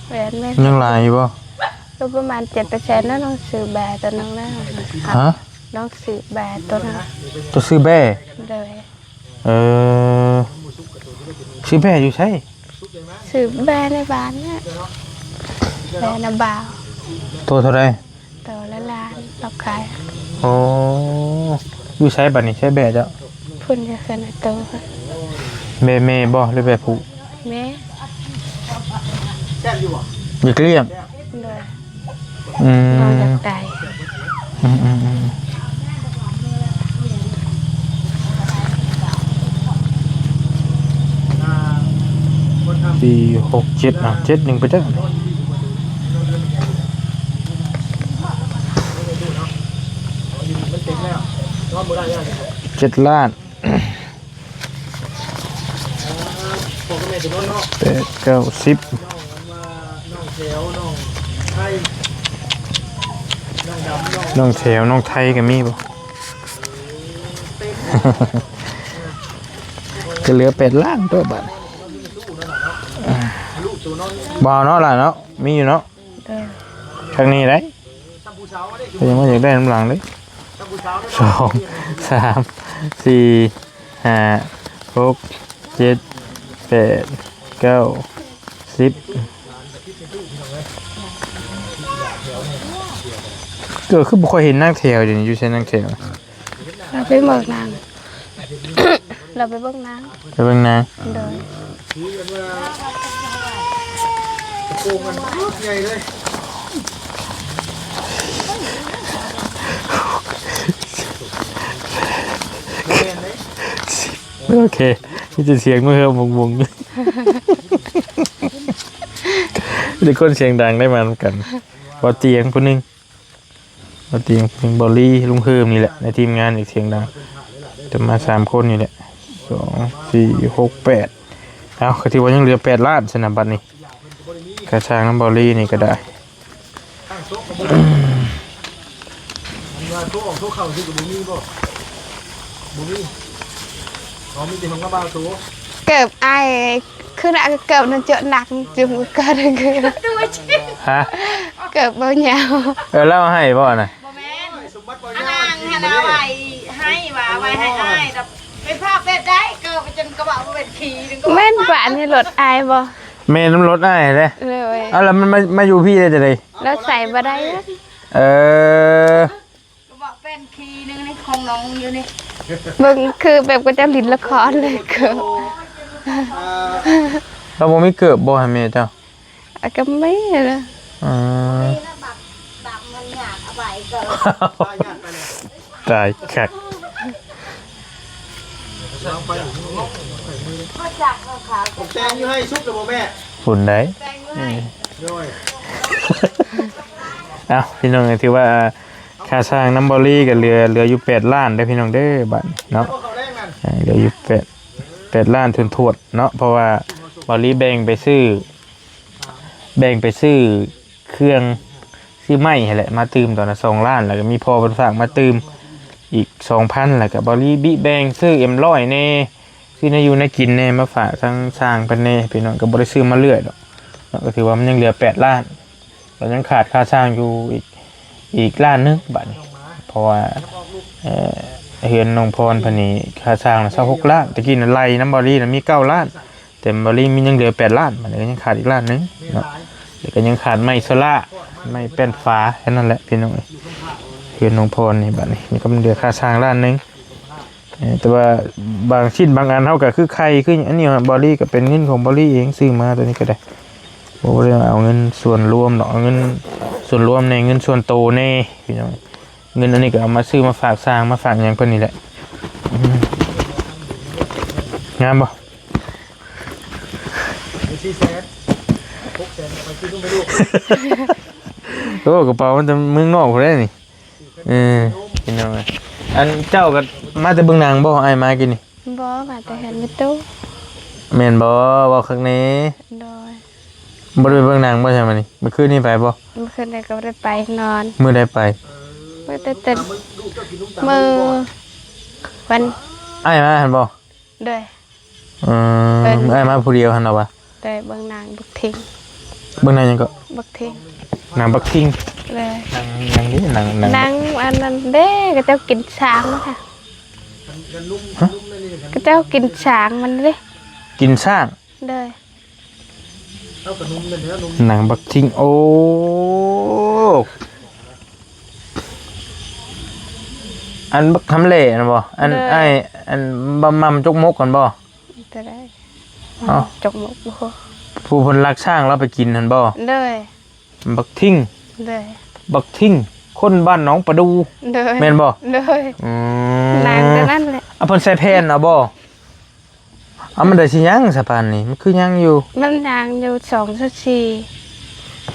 ແມ່ນ ແມ່ນ ຍັງຫຼາຍຢູ່ບໍ່? ກໍປະມານເຈັດແປດແສນນະ ນ້ອງຊື້ແບຕົວໜຶ່ງນະ ຮະ? ນ້ອງຊື້ແບຕົວໜຶ່ງ ເຈົ້າຊື້ແບ? ໂດຍ ເອີ ຊື້ແບຢູ່ໃສ? ຊື້ແບໃນບ້ານນີ້ ແບນຳບ່າວ ໂຕເທົ່າໃດ? ໂຕລະລ້ານ ລາວຂາຍ ໂອ້ ຢູ່ໃສບາດນີ້ ໃສແບເຈົ້າ? ພຸ້ນຢູ່ເຮືອນອ້າຍໂຕ ແບແມ່ບໍ່ ຫຼືແບຜູ້? ແມ່ ຢາກລ້ຽງ ໂດຍ ອືມ ນ້ອງຢາກໄດ້ ອືມ ອືມ ອືມ ອ່າ ຄົນທຳ ສີ່ ຫົກ ເຈັດ ອ່ະ ເຈັດ ໜຶ່ງໄປເດີ້ ເຈັດລ້ານ ແປດ ເກົ້າ ສິບ ນ້ອງແຖວ ນ້ອງໄທກໍມີບໍ່? ກໍເຫຼືອແປດລ້ານຕົວະບາດນີ້ ບໍ່ເອົາເນາະຫຼ້າເນາະ ມີຢູ່ເນາະ ເອີ ທາງນີ້ໄດ໋ ກໍຍັງວ່າຢາກໄດ້ນຳຫຼັງເດ້ ສອງ ສາມ ສີ່ ຫ້າ ຫົກ ເຈັດ ແປດ ເກົ້າ ສິບ ກໍຄືບໍ່ຄ່ອຍເຫັນນາງແຖວ ດຽວນີ້ຢູ່ໃສນາງແຖວ? ລາວໄປເບິ່ງນາງ ລາວໄປເບິ່ງນາງ ໄປເບິ່ງນາງ ໂດຍ ໂອເຄ ມີແຕ່ສຽງມືເຮີມວົງໆ ມີແຕ່ຄົນສຽງດັງໄດ້ມານຳກັນ ບໍ່ຕຽງຜູ້ໜຶ່ງ ບໍ່ຕຽງຜູ້ໜຶ່ງ ບໍ່ລີ ລຸງເຮີມນີ້ແຫຼະ ໃນທີມງານນີ້ສຽງດັງ ຈະມາສາມຄົນນີ້ແຫຼະ ສອງ ສີ່ ຫົກ ແປດ ເອົ້າ ກໍຖືວ່າຍັງເຫຼືອແປດລ້ານຊັ້ນນະບັດນີ້ ຄ່າຊ່າງນຳບໍ່ລີນີ້ກໍໄດ້ ເກີບອ້າຍ ຄືລະເກີບນັ້ນເຈາະໜັກ ຈຸ່ມເກີບ ຮະ ເກີບບໍ່ຍາວ ເອີ ລາວໃຫ້ບໍ່ນະ? ບໍ່ແມ່ນ ອັນນາງຫັ້ນນະໄວ້ໃຫ້ວ່າໄວ້ໃຫ້ອ້າຍ ແລ້ວໄປພາບແບບໃດ ເກີບຈົນກະເວົ້າເປັນຂີ້ໜຶ່ງ ແມ່ນກວ່າອັນນີ້ລົດອ້າຍບໍ່? ແມ່ນນຳລົດອ້າຍເດ້ ໂດຍ ເອົາ ແລ້ວມັນມາ ມາຢູ່ພີ້ໄດ້ຈັ່ງໃດ? ລາວໃສ່ບໍ່ໄດ້ ເອີ ກະເວົ້າເປັນຂີ້ໜຶ່ງນີ້ຂອງນ້ອງຢູ່ນີ້ ເບິ່ງຄືແບບເຂົາເຈົ້າຫຼິ້ນລະຄອນເລີຍ ເກີບ ລາວບໍ່ມີເກີບບໍ່ໃຫ້ແມ່ເຈົ້າ? ອາ ກໍມີນະ ອືມ ຕາຍຄັກ ແຕງຢູ່ໃຫ້ສຸກແລ້ວບໍ່ແມ່? ພຸ້ນໃດ ໂດຍ ເອົ້າ ພີ່ນ້ອງເອີຍ ຖືວ່າຄ່າຊ່າງນຳບໍ່ລີກໍເຫຼືອ ເຫຼືອຢູ່ແປດລ້ານເດີພີ່ນ້ອງເດີ ບາດນີ້ເນາະ ເຫຼືອຢູ່ແປດ ແປດລ້ານຖ້ວນໆເນາະ ເພາະວ່າບໍ່ລີແບ່ງໄປຊື້ ແບ່ງໄປຊື້ເຄື່ອງ ຊື້ໄມ້ຫັ້ນແຫຼະ ມາຕື່ມຕອນລະສອງລ້ານ ແລ້ວກໍມີພໍ່ເພິ່ນຝາກມາຕື່ມອີກສອງພັນ ແລ້ວກໍບໍ່ລີບິແບ່ງຊື້ເອັມຮ້ອຍແດ່ ຊື້ແນວຢູ່ແນວກິນແດ່ ມາຝາກທາງຊ່າງເພິ່ນແດ່ ພີ່ນ້ອງ ກໍບໍ່ໄດ້ຊື້ມາເລື້ອຍດອກເນາະ ກໍຖືວ່າມັນຍັງເຫຼືອແປດລ້ານ ກໍຍັງຂາດຄ່າຊ່າງຢູ່ອີກ ອີກລ້ານໜຶ່ງບາດນີ້ ເພາະວ່າ ເອີ ເຮືອນນ້ອງພອນເພິ່ນນີ້ຄ່າຊ່າງລະຊາວຫົກລ້ານ ແຕ່ກີ້ນະໄລ່ນຳບໍ່ລີນະມີເກົ້າລ້ານ ແຕ່ບໍ່ລີມີຍັງເຫຼືອແປດລ້ານ ບາດນີ້ກໍຍັງຂາດອີກລ້ານໜຶ່ງເນາະ ແລ້ວກໍຍັງຂາດໄມ້ໂຊລາ ໄມ້ແປ້ນຝາ ແຄ່ນັ້ນແຫຼະພີ່ນ້ອງເອີຍ ເຮືອນນ້ອງພອນນີ້ ບາດນີ້ກໍມັນເຫຼືອຄ່າຊ່າງລ້ານໜຶ່ງ ເອີ ແຕ່ວ່າບາງຊິ້ນບາງອັນເຮົາກໍຄືໄຂ່ ຄືອັນນີ້ ບໍ່ລີກໍເປັນເງິນຂອງບໍ່ລີເອງຊື້ມາ ໂຕນີ້ກໍໄດ້ ບໍ່ໄດ້ເອົາເງິນສ່ວນລວມດອກ ເອົາເງິນສ່ວນລວມແດ່ ເງິນສ່ວນໂຕແດ່ ພີ່ນ້ອງ ເງິນອັນນີ້ກໍເອົາມາຊື້ມາຝາກຊ່າງ ມາຝາກຫຍັງເພິ່ນນີ້ແຫຼະ ອືມ ງາມບໍ່? ສີ່ແສນ ຫົກແສນ ໄປຊື້ນົມໃຫ້ລູກ ໂອ້ ກະເປົາມາແຕ່ເມືອງນອກພຸ້ນເດ້ນີ້ ເອີ ພີ່ນ້ອງເອີຍ ອັນເຈົ້າກໍມາແຕ່ເບິ່ງໜັງບໍ່? ອ້າຍມາກີ້ນີ້ ບໍ່ ມາແຕ່ເຮືອນແມ່ຕູ້ ແມ່ນບໍ່? ເວົ້າຄັກແນ່ ໂດຍ ບໍ່ໄດ້ໄປເບິ່ງໜັງບໍ່ ໃຊ່ມື້ນີ້? ມື້ຄືນນີ້ໄປບໍ່? ມື້ຄືນນີ້ກໍບໍ່ໄດ້ໄປນອນ ມື້ໃດໄປ? ມື້ແຕ່ ແຕ່ມື້ວັນ ອ້າຍມາຫັ້ນບໍ່? ໂດຍ ເອີ ເບິ່ງ ອ້າຍມາຜູ້ດຽວຫັ້ນເນາະວະ? ໂດຍ ເບິ່ງໜັງບັກທິງ ເບິ່ງໜັງຫຍັງເກາະ? ບັກທິງ ໜັງບັກທິງ ໂດຍ ໜັງຫຍັງເດ ໜັງ ໜັງ ໜັງອັນນັ້ນເດ້ ເຂົາເຈົ້າກິນຊ້າງນະ ຮະ? ເຂົາເຈົ້າກິນຊ້າງມັນເດ້ ກິນຊ້າງ? ໂດຍ ໜັງບັກທິງ ໂອ້ ອັນບັກຄຳແຫຼນະບໍ່? ອັນ ໂດຍ ອ້າຍ ອັນບຳໝ່ຳຈົກມົກຫັ້ນບໍ່? ໂຕໃດ? ເອົ້າ ຈົກມົກບໍ່? ຜູ້ເພິ່ນລັກຊ້າງລາວໄປກິນຫັ້ນບໍ່? ໂດຍ ບັກທິງ ໂດຍ ບັກທິງ ຄົນບ້ານໜອງປະດູ ໂດຍ ແມ່ນບໍ່? ໂດຍ ອືມ ນາງແຕ່ນັ້ນແຫຼະ ອາ ເພິ່ນໃສ່ແຜ່ນເອົາບໍ່? ເອົາ ມັນໄດ້ຊິຍັງສະປານນີ້ ມັນຄືຍັງຢູ່ ມັນຍັງຢູ່ສອງສາມສີ່.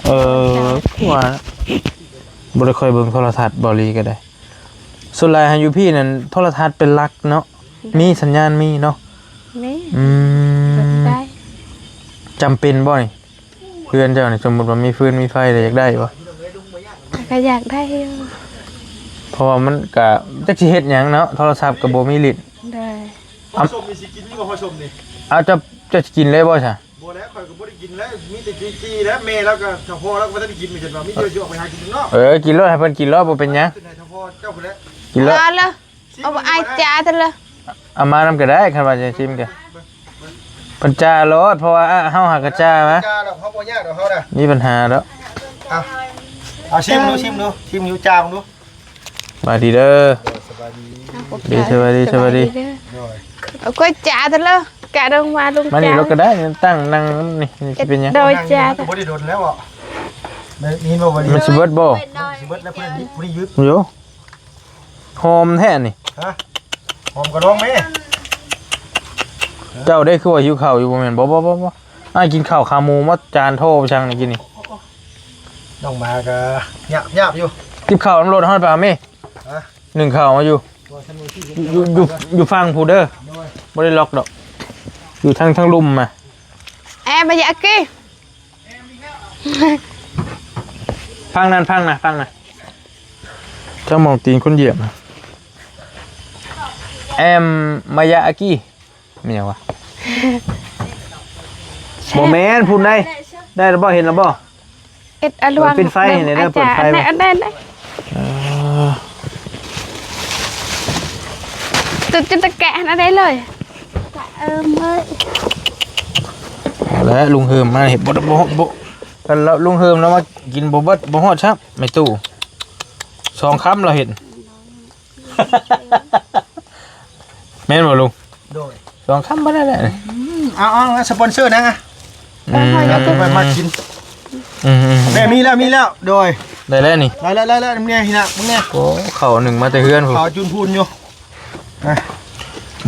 ເອີ ຄືວ່າບໍ່ໄດ້ຄ່ອຍເບິ່ງໂທລະທັດ ເບົາຫຼີກໍໄດ້. ສ່ວນຫຼາຍຫັ້ນຢູ່ພີ້ນັ້ນ ໂທລະທັດເປັນຫຼັກເນາະ. ໂດຍ ມີສັນຍານມີເນາະ. ມີ. ອືມ ໄດ້. ຈຳເປັນບໍ່ນີ້ ເຮືອນເຈົ້ານີ້ ສົມມຸດວ່າມີຟືນມີໄຟແລ້ວ ຢາກໄດ້ບໍ່? ກໍຢາກໄດ້ຢູ່ ເພາະວ່າມັນກະຈັກຊິເຮັດຫຍັງເນາະ ໂທລະສັບກໍບໍ່ມີຫຼິ້ນ. ໂດຍ. ຫອມສົ້ມນີ້ຊິກິນຢູ່ບໍ່? ຫອມສົ້ມນີ້ ເອົາ ເຈົ້າ ເຈົ້າຊິກິນເລີຍບໍ່ຊະ? ບໍ່ແລ້ວ ຂ້ອຍກໍບໍ່ໄດ້ກິນແລ້ວ ມີແຕ່ຈີ່ໆ ແລ້ວ ແມ່ລາວກໍ ຖ້າພໍ່ລາວກໍບໍ່ທັນໄດ້ກິນ ມີແຕ່ວ່າຊິອອກໄປຫາກິນເນາະ. ເອີ ກິນໂລດ ໃຫ້ເພິ່ນກິນໂລດ ບໍ່ເປັນຫຍັງ. ໃຫ້ພໍ່ເຈົ້າພຸ້ນແຫຼະ ກິນໂລດ ເອົາ ເອົາອ້າຍຈາເທື່ອລະ ເອົາມານຳກໍໄດ້ ຄັນວ່າຈະຊິມກໍ ເພິ່ນຈາໂລດ ເພາະວ່າເຮົາຫາກໍຈາມາ ຈາດອກ ເຮົາບໍ່ຍາກດອກເຮົານະ ມີບັນຫາດອກ. ເອົາ ເອົາຊິມດູ ຊິມດູ ຊິມຢູ່ ຈາເບິ່ງດູ. ສະບາຍດີເດີ ໂດຍ ສະບາຍດີ ດີ ສະບາຍດີ ສະບາຍດີ ໂດຍ. ເອົາກ້ວຍຈາເທື່ອລະ ກະລົງມາ ລົງມານີ້ ຈາ ລົງກໍໄດ້ ຕັ້ງນັ່ງນີ້ ນີ້ຊິເປັນຫຍັງ? ໂດຍ ຈາ ບໍ່ໄດ້ດົນແລ້ວເບາະ ໄດ້ຍິນບໍ່? ມັນຊິເບິດບໍ່? ຊິເບິດແລ້ວ ຜູ້ນີ້ ຜູ້ນີ້ຢຸດຢູ່. ຫອມແທ້ນີ້ ຮະ ຫອມກະດອງແມ່. ເຈົ້າໄດ້ຄືວ່າຫິວເຂົ້າຢູ່ ບໍ່ແມ່ນບໍ່? ບໍ່ ບໍ່ ບໍ່ ອ້າຍກິນເຂົ້າຂາໝູມາຈານໂທໄປຊັ່ງນີ້ກິນນີ້. ນ້ອງໝາກະຍາບໆຢູ່ ຕິບເຂົ້ານຳໂລດ ເຮົາໄປຫາແມ່ ຮະ ໜຶ້ງເຂົ້າມາຢູ່ ຢູ່ ຢູ່ ຢູ່ຝັ່ງພຸ້ນເດີ ໂດຍ ບໍ່ໄດ້ລັອກດອກ ຢູ່ທາງ ທາງລຸ່ມນະ. ແອມາຢາກີ ຟັງນັ້ນ ຟັງນະ ຟັງນະ ເຈົ້າມອງຕີນຄົນຢຽບນະ. ແອມມາຢາອາກີ ແມ່ນຫຍັງວະ? ບໍ່ແມ່ນ ພຸ້ນໃດ໋ ໄດ້ແລ້ວບໍ່? ເຫັນແລ້ວບໍ່? ເຮັດອາລວງ ເປີດໄຟໃຫ້ແດ່ເດີ ເປີດໄຟໄວ້ ອັນໃດ ອັນໃດ ເອີ ຕຸດຈົນຕະແກະຫັ້ນ ອັນໃດເລີຍ ເອີ ເອີ ແລະລຸງເຮີມມາເຮັດບໍ່ ບໍ່ ບໍ່ ແລ້ວລຸງເຮີມລາວມາກິນບໍ່ເບິດ ບໍ່ຮອດຊ້ຳ ແມ່ຕູ້ ສອງຄຳລາວເຮັດ. ແມ່ນບໍ່ລຸງ? ໂດຍ ສອງຄຳບໍ່ໄດ້ແຫຼະ ອືມ ເອົາ ເອົາ ສະປອນເຊີນະ ອືມ ເອົາໄປມາກິນ ອືມໆ ແມ່ມີແລ້ວ ມີແລ້ວ ໂດຍ ໄດ້ແລ້ວນີ້ ໄດ້ແລ້ວ ໄດ້ແລ້ວ ເບິ່ງແດ່ ນີ້ນະ ເບິ່ງແດ່ ໂອ້ ເຂົ້າໜຶ້ງມາແຕ່ເຮືອນພຸ້ນ ເຂົ້າຈຸນພູນຢູ່ ອ່ະ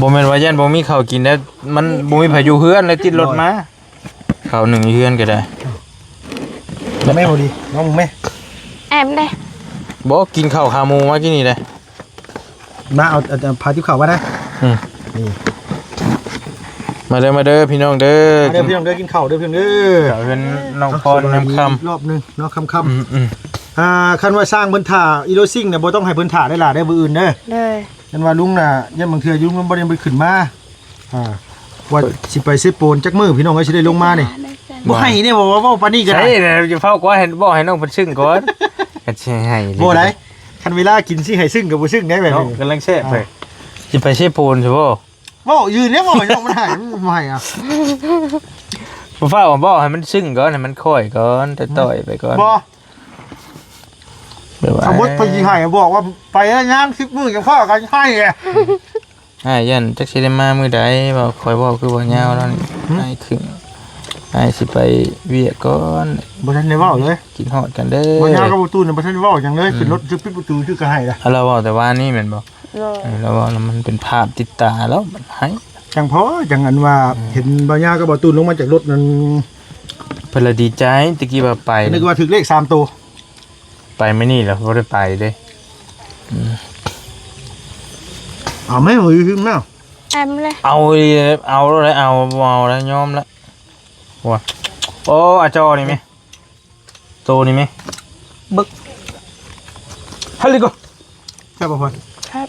ບໍ່ແມ່ນວ່າຢ້ານບໍ່ມີເຂົ້າກິນແລ້ວ ມັນບໍ່ມີໃຜຢູ່ເຮືອນ ເລີຍຕິດລົດມາ ໂດຍ ເຂົ້າໜຶ້ງຢູ່ເຮືອນກໍໄດ້ ແມ່ບໍ່ດີ ລອງເບິ່ງແມ່ ແອມເດ້ ບໍ່ກິນເຂົ້າຂາໝູມາກິນນີ້ເດ້ ມາເອົາ ເອົາ ເອົາຜ້າຕິບເຂົ້າມານະ ອືມ ນີ້ ມາເດີ ມາເດີພີ່ນ້ອງເດີ ມາເດີພີ່ນ້ອງເດີ ກິນເຂົ້າເດີພີ່ນ້ອງເດີ ເຂົ້າເຮືອນນ້ອງພອນ ເອົາ ຍາມຄ່ຳ ອີກລອບໜຶ່ງເນາະ ຄ່ຳໆ ອືມໆ ອ່າ ຄັນວ່າຊ່າງເພິ່ນຖ້າອີໂລຊິງນະ ບໍ່ຕ້ອງໃຫ້ເພິ່ນຖ້າໄດ້ຫຼາຍເດີ ມື້ອື່ນເດີ ໂດຍ ຄັນວ່າລຸງນະ ຢ້ານບາງເທື່ອຢູ່ມັນບໍ່ໄດ້ຂຶ້ນມາ ອ່າ ວ່າຊິໄປເຊໂປນຈັກມື້ພີ່ນ້ອງເອີຍ ຊິໄດ້ລົງມານີ້ ບໍ່ໃຫ້ເດ້ ບໍ່ ເວົ້າປານນີ້ກໍໄດ້ ໃຊ່ແລ້ວ ຢ່າຟ້າວກວ່າ ໃຫ້ ບອກໃຫ້ນ້ອງເພິ່ນຊຶ້ງກ່ອນ ຄັນຊິໃຫ້ ບໍ່ໄດ້ ຄັນເວລາກິນຊິໃຫ້ຊຶ້ງກໍບໍ່ຊຶ້ງໄດ້ແບບນີ້ ກຳລັງແຊບໄປ ອ່າ ຊິໄປເຊໂປນຊະບໍ່ ເວົ້າຢູ່ແລ້ວ ເວົ້າໃຫ້ນ້ອງມັນໃຫ້ ມັນບໍ່ໃຫ້ອ່ະ ບໍ່ຟ້າວ ບອກໃຫ້ມັນຊຶ້ງກ່ອນ ໃຫ້ມັນຄ່ອຍກ່ອນ ຕ່ອຍໆໄປກ່ອນ ບໍ່ ແບບວ່າ ສົມມຸດເພິ່ນຊິໃຫ້ ບອກວ່າໄປແລ້ວຍ່າງສິບມື້ຈັ່ງພໍ້ກັນໃຫ້ ອ້າຍຢ້ານຈັກຊິໄດ້ມາມື້ໃດ ເວົ້າ ຂ້ອຍເວົ້າຄືບໍ່ຍາວແລ້ວນີ້ ຫືມ ອ້າຍຂຶ້ນ ອ້າຍຊິໄປວຽກກ່ອນ ບໍ່ທັນໄດ້ເວົ້າເລີຍ ຄິດຮອດກັນເດີ ບໍ່ຍາວກັບບໍ່ຕູນ ບໍ່ທັນໄດ້ເວົ້າຫຍັງເລີຍ ອືມ ຂຶ້ນລົດ ຈະປິດປະຕູ ຈະກະໃຫ້ລະ ລາວເວົ້າແຕ່ວານນີ້ແມ່ນບໍ່? ໂດຍ ເອີ ລາວເວົ້າແລ້ວມັນເປັນພາບຕິດຕາແລ້ວ ມັນໃຫ້ ຈັ່ງພໍ ຈັ່ງອັນວ່າ ອືມ ເຫັນບ່າວຍາກັບບ່າວຕູນລົງມາຈາກລົດນັ້ນ ເພິ່ນລະດີໃຈ ແຕ່ກີ້ວ່າໄປ ນຶກວ່າຖືກເລກສາມໂຕ ໄປມື້ນີ້ລະບໍ່ໄດ້ໄປເດ້ ອືມ ເອົາແມ່ ເອົາອີ່ຫຍັງແມ່ ແອມເລີຍ ເອົາອີ່ ເອົາແລ້ວ ເອົາ ບໍ່ເອົາແລ້ວ ຍອມແລ້ວ ໂອ້ຍ ໂອ້ ອາຈໍນີ້ແມ່ ໂຕນີ້ແມ່ ເບິກ ຮາລິໂກ ແຊບບໍ່ພອນ? ແຊບ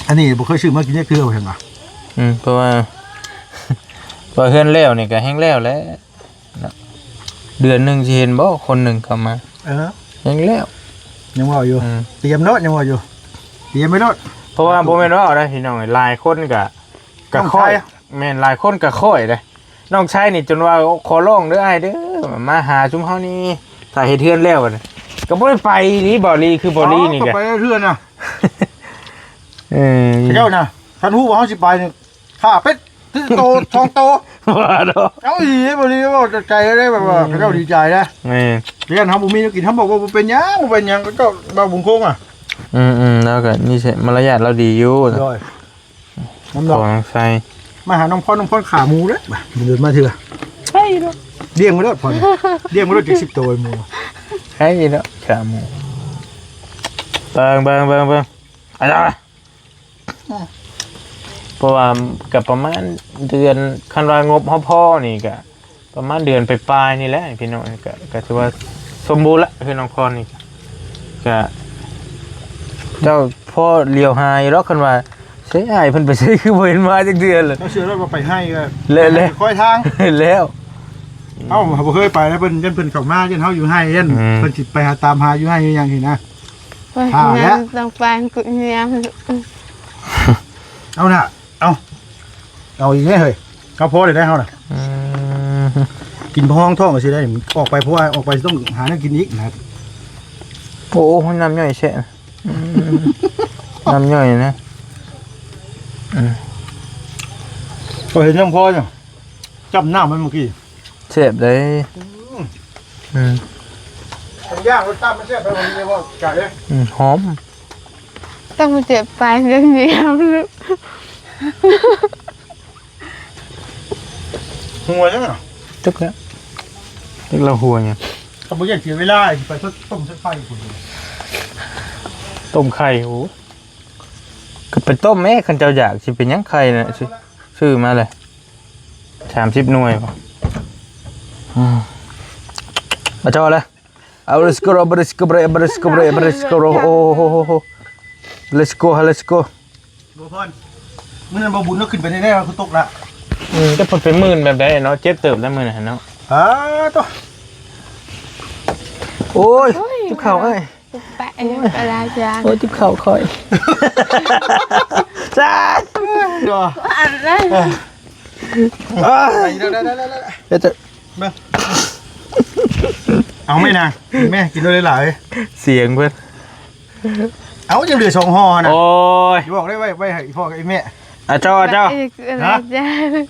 ອັນນີ້ບໍ່ເຄີຍຊື້ມາກິນຈັກເທື່ອວ່າຊັ້ນວ່າ ອືມ ເພາະວ່າ ເພາະວ່າເຮືອນແລ້ວນີ້ກໍແຮ່ງແລ້ວແຫຼະ ເນາະ ເດືອນໜຶ່ງຊິເຫັນບໍ່ຄົນໜຶ່ງເຂົ້າມາ ເອີ ຍັງແລ້ວ ຍັງເວົ້າຢູ່ ອືມ ຕຽມໂລດ ຍັງເວົ້າຢູ່ ຕຽມໄວ້ໂລດ ເພາະວ່າບໍ່ແມ່ນເວົ້າໄດ໋ພີ່ນ້ອງ ຫຼາຍຄົນກະ ກະຄ່ອຍ ແມ່ນ ຫຼາຍຄົນກະຄ່ອຍເດ້ ນ້ອງຊາຍນີ້ຈົນວ່າຂໍຮ້ອງເດີອ້າຍເດີ ມາຫາຊຸມເຮົານີ້ ຖ້າເຮັດເຮືອນແລ້ວບັດນີ້ ກໍບໍ່ໄດ້ໄປນີ້ ບ່າວລີ ຄືບ່າວລີນີ້ກະ ໄປເຮືອນນະ ເອີ ເຈົ້ານະ ຄັນຮູ້ວ່າເຮົາຊິໄປນີ້ ຂ້າເປັດ ໂຕ ສອງໂຕ ວ່າດອກ ເອົາອີ່ຫຼີ ບໍ່ໄດ້ເວົ້າຈາກໃຈເດ້ ແບບວ່າ ອືມ ເຂົາເຈົ້າດີໃຈນະ ແມ່ນ ຢ້ານເຮົາບໍ່ມີແນວກິນ ເຮົາບອກວ່າບໍ່ເປັນຫຍັງ ບໍ່ເປັນຫຍັງ ເຂົາເຈົ້າ ບ່າວບຸນຄົງອະ ອືມໆ ລາວກໍນິໄສ ມາລະຍາດລາວດີຢູ່ ໂດຍ ນ້ຳດອກ ຂອງໃສ່ ມາຫານ້ອງພອນ ນ້ອງພອນຂາໝູເດ້ ມາ ເດີນມາເທື່ອ ໃຊ່ເນາະ ລ້ຽງໄວ້ໂລດພອນ ລ້ຽງໄວ້ໂລດຈັກສິບໂຕໝູ ໃຊ່ເນາະ ຂາໝູ ເບິ່ງ ເບິ່ງ ເບິ່ງ ເບິ່ງ ອາ ເພາະວ່າກໍປະມານເດືອນ ຄັນວ່າງົບເຮົາພໍນີ້ກໍ ປະມານເດືອນປາຍໆນີ້ແຫຼະພີ່ນ້ອງ ກະ ກະຖືວ່າສົມບູນລະ ຄືນ້ອງພອນນີ້ ກະ ເຈົ້າພໍຫຼຽວຫາຢູ່ດອກ ຄັນວ່າໃຊ້ອ້າຍເພິ່ນໄປໃສ ຄືບໍ່ເຫັນມາຈັກເທື່ອເລີຍ ເຈົ້າເຊື່ອແລ້ວວ່າໄປໄຮ່ກໍ ແລ້ວ ແລ້ວ ຄ່ອຍທາງ ແລ້ວ ເອົ້າ ເຮົາບໍ່ເຄີຍໄປນະ ເພິ່ນ ຢ້ານເພິ່ນເຂົ້າມາ ຢ້ານເຮົາຢູ່ໄຮ່ ຢ້ານ ອືມ ເພິ່ນຊິໄປຫາ ຕາມຫາຢູ່ໄຮ່ຢູ່ຫຍັງຊີ້ນະ ໂອ້ຍ ຖ້າແລ້ວ ຕ້ອງໄປ ກູແນມ ເອົານະ ເອົາ ເອົາອີກແດ່ເຮີ້ຍ ເອົາພໍໄດ້ໄດເຮົານະ ອືມ ກິນພໍຮອງທ້ອງກໍຊິໄດ້ ອອກໄປ ເພາະວ່າອອກໄປຕ້ອງຫາແນວກິນອີກນະ ໂອ້ ນ້ຳຍ່ອຍແຊະ ອືມ ນ້ຳຍ່ອຍນະ ອືມ ກໍເຫັນນ້ຳພໍຢູ່ ຈ້ຳນ້ຳມັນເມື່ອກີ້ ແຊບເດ້ ອືມ ອືມ ຢ້າງລົດຕຳມັນແຊບ ໄປບໍ່ໄດ້ບໍ່ກະເດ້ ອືມ ຫອມ ຕ້ອງມາເຈັບປາຍເລື່ອງນີ້ ຫົວຍັງນະ ຕຶກແລ້ວ ຕຶກແລ້ວຫົວຫຍັງ ກໍບໍ່ຢາກເສຍເວລາ ຊິໄປຕົ້ມ ຕົ້ມໄຂ່ພຸ້ນ ຕົ້ມໄຂ່ ໂອ້ ກໍໄປຕົ້ມແມ້ ຄັນເຈົ້າຢາກ ຊິເປັນຫຍັງໄຂ່ນະ ຊື້ ຊື້ມາເລີຍ ສາມສິບໜ່ວຍບໍ່ ອືມ ມາເຈາະເລີຍ ເອົາ let's go let's go let's go let's go ໂອ້ໂຫ let's go let's go ບໍ່ພອນ ມື້ນັ້ນບໍ່ບຸນເນາະ ຂຶ້ນໄປໄດ້ແລ້ວ ຄືຕົກລະ ອືມ ແຕ່ເພິ່ນໄປມື່ນແບບໃດເນາະ ເຈັບເຕີບແລ້ວມື້ນັ້ນເນາະ ອ້າໂຕ ໂອ້ຍ ໂອ້ຍ ເຈັບເຂົ່າອ້າຍ ປະ ເອີ ປະລາຈາ ໂອ້ຍ ເຈັບເຂົ່າຂ້ອຍ ສາ ດອ ອັນນັ້ນ ເອີ ໄດ້ ໄດ້ ໄດ້ ໄດ້ ເຮັດ ເບິ່ງ ເອົາແມ່ນາງ ແມ່ກິນໂລດຫຼາຍໆ ສຽງເພິ່ນ ເອົາ ຍັງເຫຼືອສອງຫໍ່ຫັ້ນນະ ໂອ້ຍ ຊິບອກໄດ້ໄວ້ ໄວ້ໃຫ້ອີ່ພໍ່ກັບອີ່ແມ່ ອາເຈົ້າ ອາເຈົ້າ ເອີ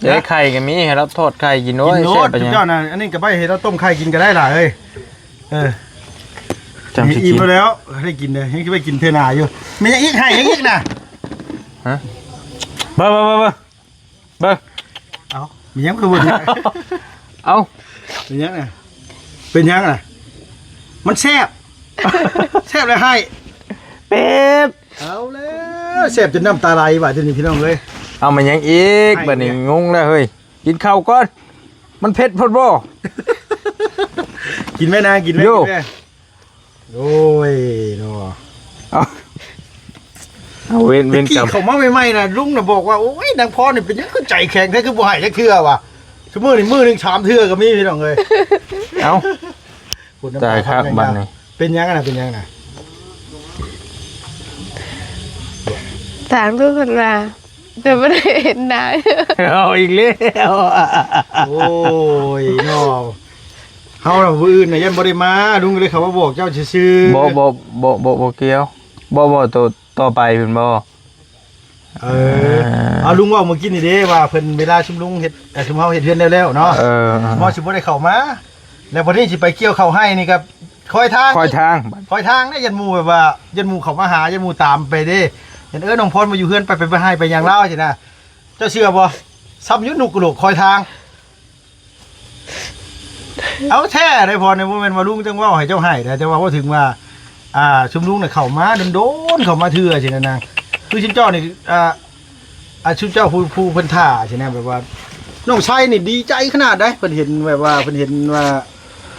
ເອີ ໄຂ່ກໍມີ ໃຫ້ລາວທອດໄຂ່ກິນໂອ້ຍ ກິນໂລດ ແຊບປານຫຍັງ ເຈົ້ານະ ອັນນີ້ກໍໄວ້ໃຫ້ລາວຕົ້ມໄຂ່ກິນກໍໄດ້ຫຼາຍເອີຍ ເອີ ຈຳຊິກິນ ອີ່ມແລ້ວ ໄດ້ກິນເດ້ ຍັງຊິໄປກິນເທື່ອໜ້າຢູ່ ມີຫຍັງອີກ ໃຫ້ຫຍັງອີກນະ ຮະ ເບິ່ງ ເບິ່ງ ເບິ່ງ ເອົ້າ ມີຫຍັງຄືບໍ່ ເອົ້າ ເປັນຫຍັງນະ ເປັນຫຍັງນະ ມັນແຊບ ແຊບແລ້ວໃຫ້ ເປັບ ເອົາແລ້ວ ແຊບຈົນນ້ຳຕາໄຫຼບາດນີ້ພີ່ນ້ອງເອີຍ ເອົາມາຫຍັງອີກ ໃຫ້ ບາດນີ້ ເອີຍ ງົງແລ້ວເຮີ້ຍ ກິນເຂົ້າກ່ອນ ມັນເຜັດໂພດບໍ່ ກິນແມ່ນາງ ກິນແມ່ ໂຢ ກິນແມ່ ໂອ້ຍເນາະ ເອົາ ເອົາເວນ ເວນກຳ ຕະກີ້ເຂົ້າມາໃໝ່ໆນະ ລຸງນະບອກວ່າ ໂອ້ຍ ນາງພອນນີ້ເປັນຫຍັງຄືໃຈແຂງແທ້ ຄືບໍ່ໃຫ້ຈັກເທື່ອວະ ຊຸມື້ນີ້ມື້ໜຶ່ງສາມເທື່ອກໍມີພີ່ນ້ອງເອີຍ ເອົ້າ ຕາຍຄັກບາດນີ້ ເປັນຫຍັງນະ ເປັນຫຍັງນະ ຖາມລູກເພິ່ນວ່າ ແຕ່ບໍ່ໄດ້ເຫັນໜ້າ ເອົາອີກແລ້ວ ໂອ້ຍເນາະ ເຮົານະ ມື້ອື່ນນະ ຢ້ານບໍ່ໄດ້ມາ ລຸງກໍເລີຍເຂົ້າມາບອກເຈົ້າຊື່ໆ ບໍ່ ບໍ່ ບໍ່ ບໍ່ ບໍ່ກ່ຽວ ບໍ່ ບໍ່ ໂຕ ຕໍ່ໄປພຸ້ນບໍ່ ເອີ ເອີ ເອົາ ລຸງເວົ້າມື້ກີ້ນີ້ເດ້ ວ່າເພິ່ນ ເວລາຊຸມລຸງເຮັດ ເອີ ຊຸມເຮົາເຮັດເຮືອນແລ້ວໆເນາະ ເອີ ເອີ ເຮົາຊິບໍ່ໄດ້ເຂົ້າມາ ແລ້ວບັດນີ້ຊິໄປກ່ຽວເຂົ້າໄຮ່ນີ້ກໍ ຄອຍທາງ ຄອຍທາງ ຄອຍທາງນະ ຢ້ານໝູ່ແບບວ່າ ຢ້ານໝູ່ເຂົ້າມາຫາ ຢ້ານໝູ່ຕາມໄປເດ້ ຢ້ານ ເອີ ນ້ອງພອນບໍ່ຢູ່ເຮືອນ ໄປ ໄປ ໄປໄຮ່ໄປຫຍັງລາວຊີ້ນະ ເຈົ້າເຊື່ອບໍ່ ຊ້ຳຢູ່ໜູກກະໂຫຼກຄອຍທາງ ເອົາແທ້ເດ້ພອນ ບໍ່ແມ່ນວ່າລຸງຈັ່ງເວົ້າໃຫ້ເຈົ້າໄຫ້ນະ ແຕ່ວ່າເວົ້າເຖິງວ່າ ອ່າ ຊຸມລຸງນະເຂົ້າມາດົນໆ ເຂົ້າມາເທື່ອຊີ້ນະນາງ ຄືຊຸມເຈົ້ານີ້ ອ່າ ອ່າ ຊຸມເຈົ້າຜູ້ ຜູ້ເພິ່ນຖ້າຊີ້ນະ ແບບວ່າ ນ້ອງໄຊນີ້ດີໃຈຂະໜາດໃດ ເພິ່ນເຫັນແບບວ່າ ເພິ່ນເຫັນວ່າ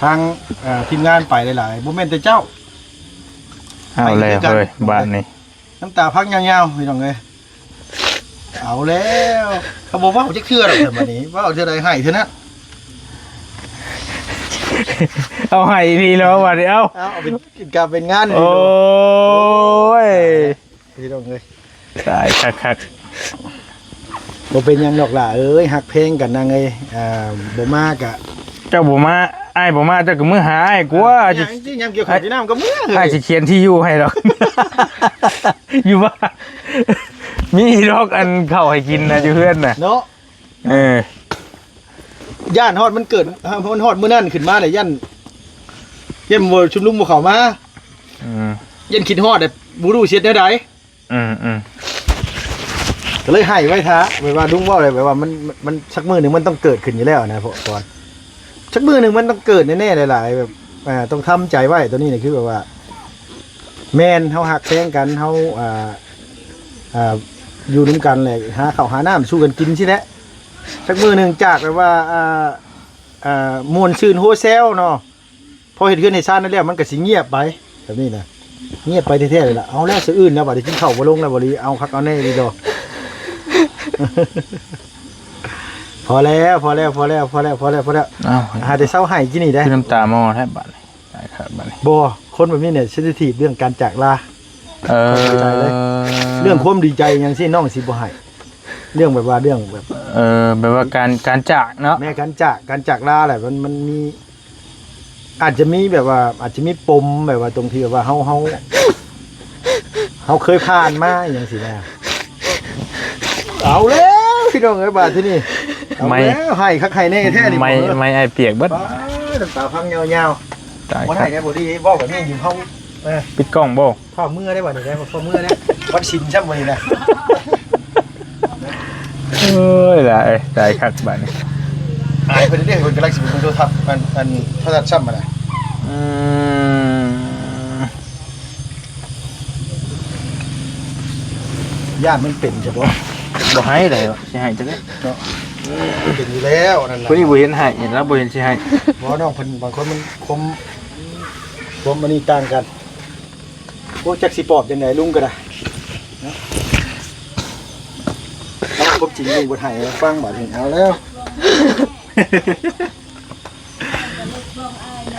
ທາງ ອ່າ ທີມງານໄປຫຼາຍໆ ບໍ່ແມ່ນແຕ່ເຈົ້າ ເອົາແລ້ວເຮີ້ຍ ບາດນີ້ ນ້ຳຕາພັກຍາວໆ ພີ່ນ້ອງເອີຍ ເອົາແລ້ວ ເຂົາບໍ່ເວົ້າຈັກເທື່ອດອກ ບາດນີ້ ເວົ້າເທື່ອໃດໄຫ້ເທື່ອນັ້ນ ເອົາໄຫ້ອີ່ຫຼີແລ້ວບາດນີ້ ເອົາ ເອົາ ເອົາເປັນການເປັນງານ ໂອ້ຍ ພີ່ນ້ອງເອີຍ ຕາຍຄັກໆ ບໍ່ເປັນຫຍັງດອກຫຼ້າເອີຍ ຮັກແພງກັນນາງເອີຍ ອ່າ ບໍ່ມາກະ ເຈົ້າບໍ່ມາ ອ້າຍບໍ່ມາ ເຈົ້າກໍເມືອຫາອ້າຍກວ່າ ຫຍັງຊິ ຍາມກ່ຽວເຂົ້າກ່ຽວນ້ຳກໍເມືອເຮີ້ຍ ອ້າຍຊິຂຽນທີ່ຢູ່ໃຫ້ດອກ ຢູ່ບ້ານ ມີດອກອັນເຂົ້າໃຫ້ກິນນະ ຢູ່ເຮືອນນະ ເນາະ ເອີ ຢ້ານຮອດມັນເກີດ ມັນຮອດມື້ນັ້ນຂຶ້ນມາແລ້ວ ຢ້ານ ຢ້ານບໍ່ ຊຸມລຸງບໍ່ເຂົ້າມາ ອືມ ຢ້ານຄິດຮອດແລ້ວ ບໍ່ຮູ້ຊິເຮັດແນວໃດ ອືມ ກໍເລີຍໃຫ້ໄວ້ຖ້າ ແບບວ່າລຸງເວົ້າແລ້ວ ແບບວ່າມັນ ມັນ ມັນ ສັກມື້ໜຶ່ງມັນຕ້ອງເກີດຂຶ້ນຢູ່ແລ້ວນະ ເພາະ ເພາະວ່າ ຈັກມື້ໜຶ່ງມັນຕ້ອງເກີດແນ່ໆ ຫຼາຍໆ ແບບ ອ່າ ຕ້ອງທຳໃຈໄວ້ ໂຕນີ້ນະ ຄືແບບວ່າ ແມ່ນເຮົາຮັກແພງກັນ ເຮົາ ອ່າ ອ່າ ຢູ່ນຳກັນແຫຼະ ຫາເຂົ້າຫານ້ຳສູ່ກັນກິນຊີ້ແຫຼະ ຈັກມື້ໜຶ່ງຈາກແບບວ່າ ອ່າ ອ່າ ມ່ວນຊື່ນໂຮແຊວເນາະ ພໍເຮັດເຮືອນເຮັດຊານນັ້ນແລ້ວ ມັນກໍຊິງຽບໄປ ແບບນີ້ນະ ງຽບໄປແທ້ໆ ເລີຍລະ ເອົາແລ້ວ ຊື່ອື່ນແລ້ວ ບາດນີ້ກິນເຂົ້າບໍ່ລົງແລ້ວ ບໍລີ ເອົາຄັກເອົາແນ່ອີ່ຫຼີດອກ. ພໍແລ້ວ ພໍແລ້ວ ພໍແລ້ວ ພໍແລ້ວ ພໍແລ້ວ ພໍແລ້ວ ເອົ້າ ຫາແຕ່ເຊົາໄຫ້ກິນນີ້ໄດ໋ ຄືນ້ຳຕາມໍແທ້ບາດນີ້ ຕາຍຄັກບາດນີ້ ບໍ່ ຄົນແບບນີ້ນີ້ ເຊັນຊິທີບເລື່ອງການຈາກລາ ເອີ ເລື່ອງຄວາມດີໃຈຫຍັງຊີ້ ນ້ອງຊິບໍ່ໃຫ້ ເລື່ອງແບບວ່າ ເລື່ອງແບບ ເອີ ແບບວ່າການ ການຈາກເນາະ ແມ່ນ ການຈາກ ການຈາກລາແຫຼະ ມັນ ມັນມີ ອາດຈະມີແບບວ່າ ອາດຈະມີປົມແບບວ່າ ຕົງທີ່ແບບວ່າເຮົາ ເຮົາ ເຮົາເຄີຍຜ່ານມາອີ່ຫຍັງຊີ້ນະ ເອົາແລ້ວພີ່ນ້ອງເອີຍ ບາດທີນີ້ ເອົາແລ້ວ ໄໝ້ ໄຫ້ຄັກໄຫ້ແນ່ແທ້ນີ້ ໄມ້ ໄມ້ອ້າຍປຽກເບິດ ປ້າ ນ້ຳຕາພັງຍາວໆ ຕາຍ ບໍ່ໄດ້ ຄັກ ໄດ້ບໍ່ດີ ເວົ້າແບບນີ້ຢູ່ເຮົາ ເອີ ປິດກ້ອງບໍ່? ຟ້າວເມືອໄດ້ບັດນີ້ ໄດ້ຟ້າວເມືອແລ້ວ ວັນສິນຊ້ຳບັດນີ້ນະ ໂອ້ຍ ຫຼາຍ ຕາຍຄັກບັດນີ້ ອາຍເພິ່ນເດ້ ເພິ່ນກຳລັງຊິໄປເບິ່ງໂທລະທັດ ອັນ ອັນໂທລະທັດຊ້ຳຫັ້ນນະ ອືມ ຢ້ານມັນເປັນຊະບໍ່ ບໍ່ໃຫ້ໃດ ຊິໃຫ້ຈັ່ງໃດເນາະ ເປັນຢູ່ແລ້ວນັ້ນນະ ຜູ້ນີ້ບໍ່ເຫັນໃຫ້ ເຫັນລາວບໍ່ເຫັນຊິໃຫ້ ບໍ່ ນ້ອງເພິ່ນບາງຄົນມັນຄວາມ ຄວາມອັນນີ້ຕ່າງກັນ. ໂອ້ ຈັກຊິປອບຈັ່ງໃດ ລຸງກໍໄດ້ເນາະ ເອົາຄວາມຈິງລຸງບໍ່ໄຫ້ໃຫ້ຟັງບາດນີ້ ເອົາແລ້ວ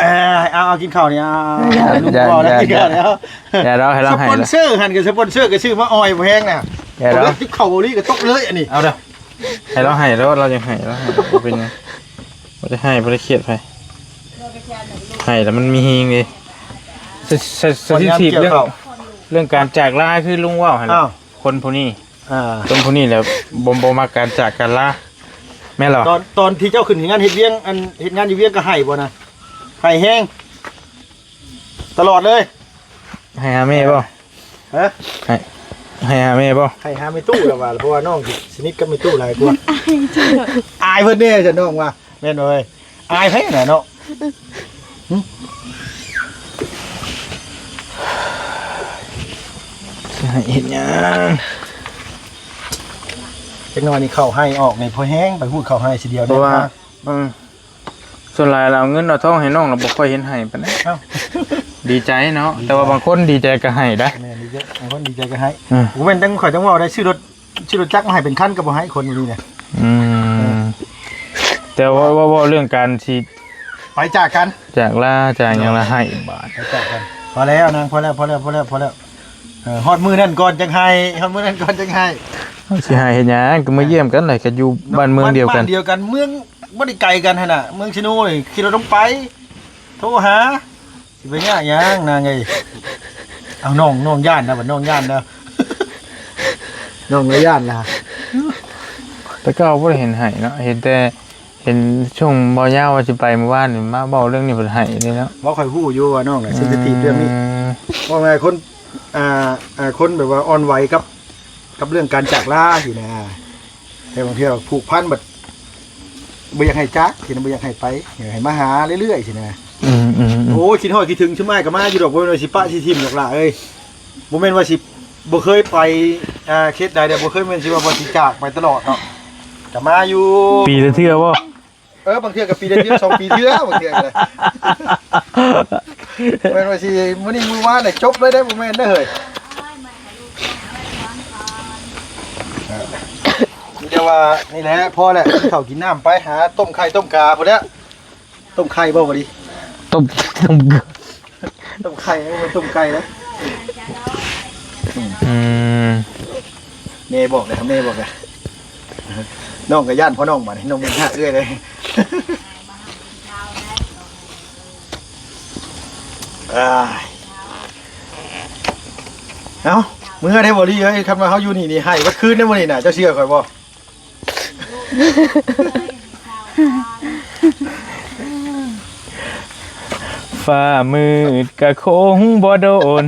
ເອີ ເອົາ ເອົາກິນເຂົ້ານີ້ ເອົາ ລຸງບໍ່ແລ້ວ ກິນເຂົ້າແລ້ວ ຢ່າດອກ ໃຫ້ລາວໃຫ້ ສະປອນເຊີຫັ້ນກໍສະປອນເຊີກໍຊື້ມາອອຍບໍ່ແພງນະ ຢ່າດອກ ກິນເຂົ້າບໍ່ລີກໍຕົກເລີຍອັນນີ້ ເອົາເດີ ໃຫ້ລາວໃຫ້ໂລດ ລາວຢາກໃຫ້ລາວໃຫ້ ບໍ່ເປັນຫຍັງ ບໍ່ໄດ້ໃຫ້ ບໍ່ໄດ້ຄຽດໃຜ ໃຫ້ແລ້ວມັນມີແຮງເດ້ ສະ ສະ ສະຖິຕິບເລື່ອງ ເລື່ອງການຈາກລາ ຄືລຸງເວົ້າຫັ້ນແຫຼະ ອ້າວ ຄົນຜູ້ນີ້ ອ່າ ຄົນຜູ້ນີ້ແຫຼະ ບໍ່ ບໍ່ມັກການຈາກການລາ ແມ່ນລະ ຕອນ ຕອນທີ່ເຈົ້າຂຶ້ນເຮັດງານເຮັດວຽງ ອັນເຮັດງານຢູ່ວຽງກໍໃຫ້ບໍ່ນະ ໃຫ້ແຮງຕະຫຼອດເລີຍ ໃຫ້ຫາແມ່ບໍ່? ຮະ? ໃຫ້ ໃຫ້ຫາແມ່ບໍ່? ໃຫ້ຫາແມ່ຕູ້ລະວ່າ ເພາະວ່ານ້ອງສະໜິດກັບແມ່ຕູ້ຫຼາຍກວ່າ ອາຍເພິ່ນເດ້ ຊັ້ນນ້ອງວ່າ ແມ່ນບໍ່ເອີຍ? ອາຍໃຜນະເນາະ ຫຶ? ຊິໃຫ້ເຮັດຫຍັງ? ຈັກໜ້ອຍນີ້ເຂົ້າໄຮ່ອອກນີ້ພໍແຮງ ໄປຮູດເຂົ້າໄຮ່ຊິດຽວ ເພາະວ່າ ເອີ ສ່ວນຫຼາຍລະເອົາເງິນເອົາທອງໃຫ້ນ້ອງລະບໍ່ຄ່ອຍເຫັນໃຫ້ປານໃດ ເອົ້າ ດີໃຈເນາະ ດີໃຈ ແຕ່ວ່າບາງຄົນດີໃຈກໍໃຫ້ໄດ໋ ແມ່ນ ດີໃຈ ບາງຄົນດີໃຈກໍໃຫ້ ເອີ ບໍ່ແມ່ນຈັ່ງຂ້ອຍຈັ່ງເວົ້າໄດ້ ຊື້ລົດ ຊື້ລົດຈັກມາໃຫ້ເປັນຄັນກໍບໍ່ໃຫ້ຄົນນີ້ນະ ອືມ ເອີ ແຕ່ວ່າ ເວົ້າ ເວົ້າເລື່ອງການຊິໄປຈາກກັນ ຈາກລາຈາກຫຍັງລະໃຫ້ບາດ ໄປຈາກກັນ ພໍແລ້ວນາງ ພໍແລ້ວ ພໍແລ້ວ ພໍແລ້ວ ພໍແລ້ວ ເອີ ຮອດມື້ນັ້ນກ່ອນຈັ່ງໃຫ້ ຮອດມື້ນັ້ນກ່ອນຈັ່ງໃຫ້ ເຮົາຊິໃຫ້ເຮັດຫຍັງ ກໍມາຢ້ຽມກັນແຫຼະ ກໍຢູ່ບ້ານເມືອງດຽວກັນ ບ້ານດຽວກັນ ເມືອງ ບໍ່ໄດ້ໄກກັນຫັ້ນນະ ເມືອງຊະໂນນີ້ ຂີ່ລົດລົງໄປ ໂທຫາ ຊິໄປຍາກຫຍັງນາງເອີຍ ເອົານ້ອງ ນ້ອງຢ້ານນະ ບັດນ້ອງຢ້ານນະ ນ້ອງລະຢ້ານລະ ແຕ່ເກົ່າບໍ່ໄດ້ເຫັນໃຫ້ເນາະ ເຫັນແຕ່ ເຫັນຊ່ວງບໍ່ຍາວວ່າຊິໄປມື້ວານນີ້ ມາເວົ້າເລື່ອງນີ້ເພິ່ນໃຫ້ເດ້ເນາະ ເວົ້າ ຂ້ອຍຮູ້ຢູ່ວ່ານ້ອງນະ ເຊັນຊິທີບເລື່ອງນີ້ ອືມ ເວົ້າງ່າຍຄົນ ອ່າ ອ່າ ຄົນແບບວ່າອ່ອນໄຫວກັບ ກັບເລື່ອງການຈາກລາຊີ້ນະ ແຕ່ບາງເທື່ອຜູກພັນບັດບໍ່ຢາກໃຫ້ຈາກ ຊິນະ ບໍ່ຢາກໃຫ້ໄປ ຢາກໃຫ້ມາຫາເລື້ອຍໆຊີ້ນະ ອືມໆໆ ໂອ້ຍ ຄິດຮອດຄິດເຖິງຊຸມອ້າຍກໍມາຢູ່ດອກ ບໍ່ແມ່ນວ່າຊິປະຊິຖິ້ມດອກຫຼ້າເອີຍ ບໍ່ແມ່ນວ່າຊິບໍ່ເຄີຍໄປ ອ່າ ເຂດໃດແດ່ ບໍ່ເຄີຍແມ່ນຊິວ່າ ວ່າຊິຈາກໄປຕະຫຼອດເນາະ ກໍມາຢູ່ ປີລະເທື່ອບໍ່? ເອີ ບາງເທື່ອກໍປີລະເທື່ອ ສອງປີເທື່ອ ບາງເທື່ອກໍໄດ້ ແມ່ນວ່າຊິມື້ນີ້ມື້ວານນີ້ຈົບເລີຍເດ້ ບໍ່ແມ່ນເດ້ເຮີ້ຍ ມີແຕ່ວ່ານີ້ແຫຼະ ພໍແລ້ວ ກິນເຂົ້າກິນນ້ຳໄປ ຫາຕົ້ມໄຂ່ຕົ້ມກາພຸ້ນແຫຼະ ຕົ້ມໄຂ່ບໍ່ ພໍດີ ຕົ້ມ ຕົ້ມ ຕົ້ມໄຂ່ ເອີ ຕົ້ມໄກ່ນະ ອືມ ແມ່ບອກແລ້ວ ແມ່ບອກແລ້ວ ນ້ອງກໍຢ້ານພໍ່ນ້ອງ ບາດນີ້ນ້ອງມີຫາເອື້ອຍເລີຍ ອ້າຍ ເອົ້າ ເມືອແທ້ບໍ່ລີເອີຍ ຄັນວ່າເຮົາຢູ່ນີ້ນີ້ ໄຫ້ເບິດຄືນເດ້ມື້ນີ້ນະ ເຈົ້າເຊື່ອຂ້ອຍບໍ່? ຟ້າມືດກະຄົງບໍ່ດົນ.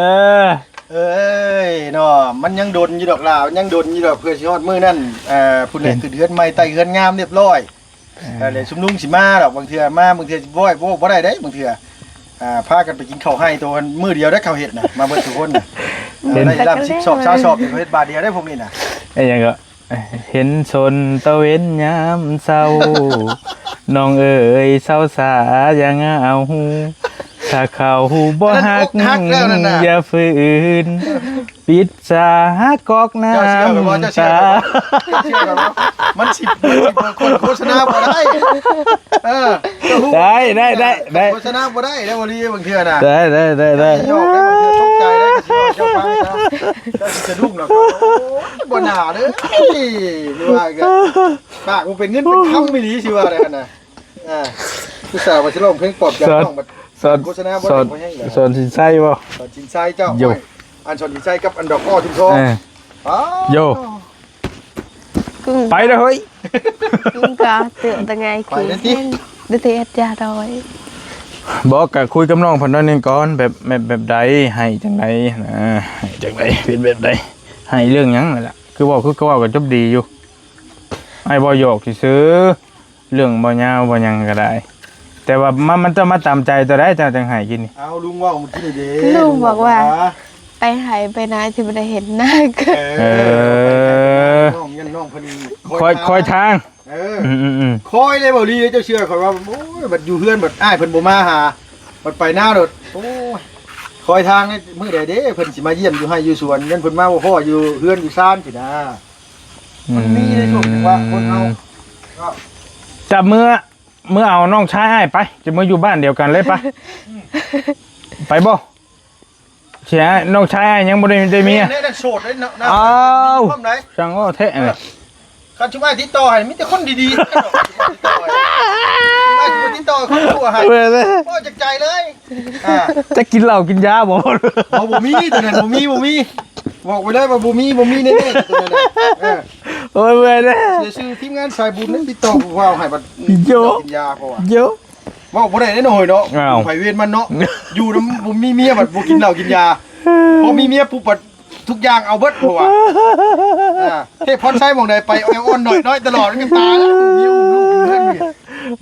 ເອີ ເອີຍເນາະ ມັນຍັງດົນຢູ່ດອກຫຼ້າ ມັນຍັງດົນຢູ່ດອກ ເພື່ອຊິຮອດມື້ນັ້ນ ເອີ ພຸ້ນແຫຼະ ຂຶ້ນເຮືອນໃໝ່ ໄຕ່ເຮືອນງາມຮຽບຮ້ອຍ. ເອີ ແລ້ວຊຸມລຸງຊິມາດອກ ບາງເທື່ອມາ ບາງເທື່ອຊິບໍ່ ບໍ່ ບໍ່ໄດ້ເດ້ ບາງເທື່ອ ອ່າ ພາກັນໄປກິນເຂົ້າໄຮ່ໂຕມື້ດຽວໄດ້ເຂົ້າເຮັດນະ ມາເບິດທຸກຄົນນະ. ເອີ ໄດ້ລຳສິບສອບ ຊາວສອບ ເຂົາເຮັດບາດດຽວໄດ້ພວກນີ້ນະ. ເອີ ຫຍັງກໍ ເຫັນຊົນຕາເວັນຍາມເຊົ້າ ນ້ອງເອີຍ ເຊົາສາຢ່າເຫງົາ ຖ້າເຂົາບໍ່ຮັກ ອັນນັ້ນອົກຫັກແລ້ວນັ້ນນະ ຢ່າຝືນ ປິດສາກອກນ້ຳຕາ. ເຈົ້າເຊື່ອບໍ່? ເຈົ້າເຊື່ອບໍ່? ມັນຊິ ມັນຊິໂຄສະນາບໍ່ໄດ້. ເອີ ໄດ້ ໄດ້ ໄດ້ ໄດ້ ໂຄສະນາບໍ່ໄດ້ເດ້ ບໍ່ດີບາງເທື່ອນະ. ໄດ້ ໄດ້ ໄດ້ ໄດ້ ຫຍອກໄດ້ ບາງເທື່ອຕົກໃຈໄດ້ ກໍຊິເວົ້າເຈົ້າຟັງຊະ ເຈົ້າຊິສະດຸ້ງດອກ. ໂອ້ຍ ບໍ່ໜ້າເລີຍ ວ່າກໍປາກບໍ່ເປັນເງິນເປັນຄຳອີ່ຫຼີ ຊິວ່າໄດ້ຫັ້ນນະ. ອ່າ ອຸດສ່າວ່າຊິຮ້ອງເພງປອບໃຈນ້ອງ ບັດສອນໂຄສະນາບໍ່ໄດ້ ສອນ ບໍ່ແຮງເລີຍ. ສອນສິນໄຊບໍ່? ສອນສິນໄຊເຈົ້າ ໂຢ ອັນສອນສິນໄຊກັບອັນດອກອ້ອທຸມທອງ. ເອີ ໂຢ ໄປເດີເຮີ້ຍ ກຸງກະເຕີຕະໄງ ໄປເດີຕິ ບໍ່ ກະຄຸຍກັບນ້ອງເພິ່ນໜ້ອຍໜຶ່ງກ່ອນ ແບບ ແບບ ແບບໃດ ໃຫ້ຈັ່ງໃດນະ ໃຫ້ຈັ່ງໃດ ເປັນແບບໃດ ໃຫ້ເລື່ອງຫຍັງນັ້ນລະ ຄືເວົ້າ ຄືເວົ້າກັນຈົບດີຢູ່ ອ້າຍເວົ້າຫຍອກຊື່ໆ ເລື່ອງບໍ່ຍາວບໍ່ຫຍັງກໍໄດ້ ແຕ່ວ່າມັນ ມັນຕ້ອງມາຕາມໃຈຕົວໃດ ເຈົ້າຈັ່ງໃຫ້ກິນນີ້. ເອົາ ລຸງເວົ້າມື້ກີ້ນີ້ເດ້ ລຸງບອກວ່າ ໄປໄຮ່ໄປນາຊິບໍ່ໄດ້ເຫັນໜ້າກັນ. ເອີ ເອີ ນ້ອງ ຢ້ານນ້ອງເພິ່ນຄອຍ ຄອຍທາງ ເອີ ອືມໆໆ ຄອຍເລີຍ ບໍ່ລີ ເຈົ້າເຊື່ອຂ້ອຍວ່າ ໂອ້ຍ ບັດຢູ່ເຮືອນ ບັດອ້າຍເພິ່ນບໍ່ມາຫາ ບັດໄປນາໂລດ. ໂອ້ຍ ຄອຍທາງ ມື້ໃດເດ້ເພິ່ນຊິມາຢ້ຽມຢູ່ໄຮ່ຢູ່ສວນ ຢ້ານເພິ່ນມາບໍ່ພໍ້ຢູ່ເຮືອນຢູ່ຊານຊີ້ນະ. ມັນມີໃນຊ່ວງທີ່ວ່າຄົນເຮົາ ອືມ ຈັບມື ມື້ເອົານ້ອງຊາຍອ້າຍໄປ ຈະມາຢູ່ບ້ານດຽວກັນເລີຍ ໄປ ໄປບໍ່? ເສຍ ນ້ອງຊາຍອ້າຍຍັງບໍ່ໄດ້ ໄດ້ເມຍ ແມ່ນແຫຼະ ໂສດເດ້ເນາະ. ອ້າວ ຊ່າງເວົ້າແທ້. ເອີ ຄັນຊຸມອ້າຍຕິດຕໍ່ໃຫ້ ມີແຕ່ຄົນດີໆ ຕິດຕໍ່ໃຫ້ ຕິດຕໍ່ຄົນຊົ່ວໃຫ້ ເວົ້າຈາກໃຈເລີຍ. ອ່າ ຈັກກິນເຫຼົ້າກິນຢາບໍ່? ບໍ່ ບໍ່ມີ ຕົວນັ້ນ ບໍ່ມີ ບໍ່ມີ ບອກໄປເລີຍວ່າບໍ່ມີ ບໍ່ມີແນ່ໆ ຕົວນັ້ນນະ. ເອີ ໂອ້ຍ ເມື່ອຍເດ້ ເສຍຊື່ທີມງານສາຍບຸນນັ້ນ ຕິດຕໍ່ຜູ້ວ່າໃຫ້ບັດ ໂຢ ກິນຢາ ເພາະວ່າ ໂຢ ເວົ້າບໍ່ໄດ້ເດ້ນ້ອຍເນາະ. ອ້າວ ໄຜເວນມັນເນາະ ຢູ່ນຳບໍ່ມີເມຍ ບັດບໍ່ກິນເຫຼົ້າກິນຢາ ພໍມີເມຍປຸບ ບັດທຸກຢ່າງເອົາເບິດ ເພາະວ່າ ອ່າ ເທບພອນໄຊໝ່ອງໃດໄປ ແອວອ່ອນໜ້ອຍໆ ຕະຫຼອດ ມັນກໍຕາຍແລ້ວ ມີລູກຢູ່ເຮືອນນີ້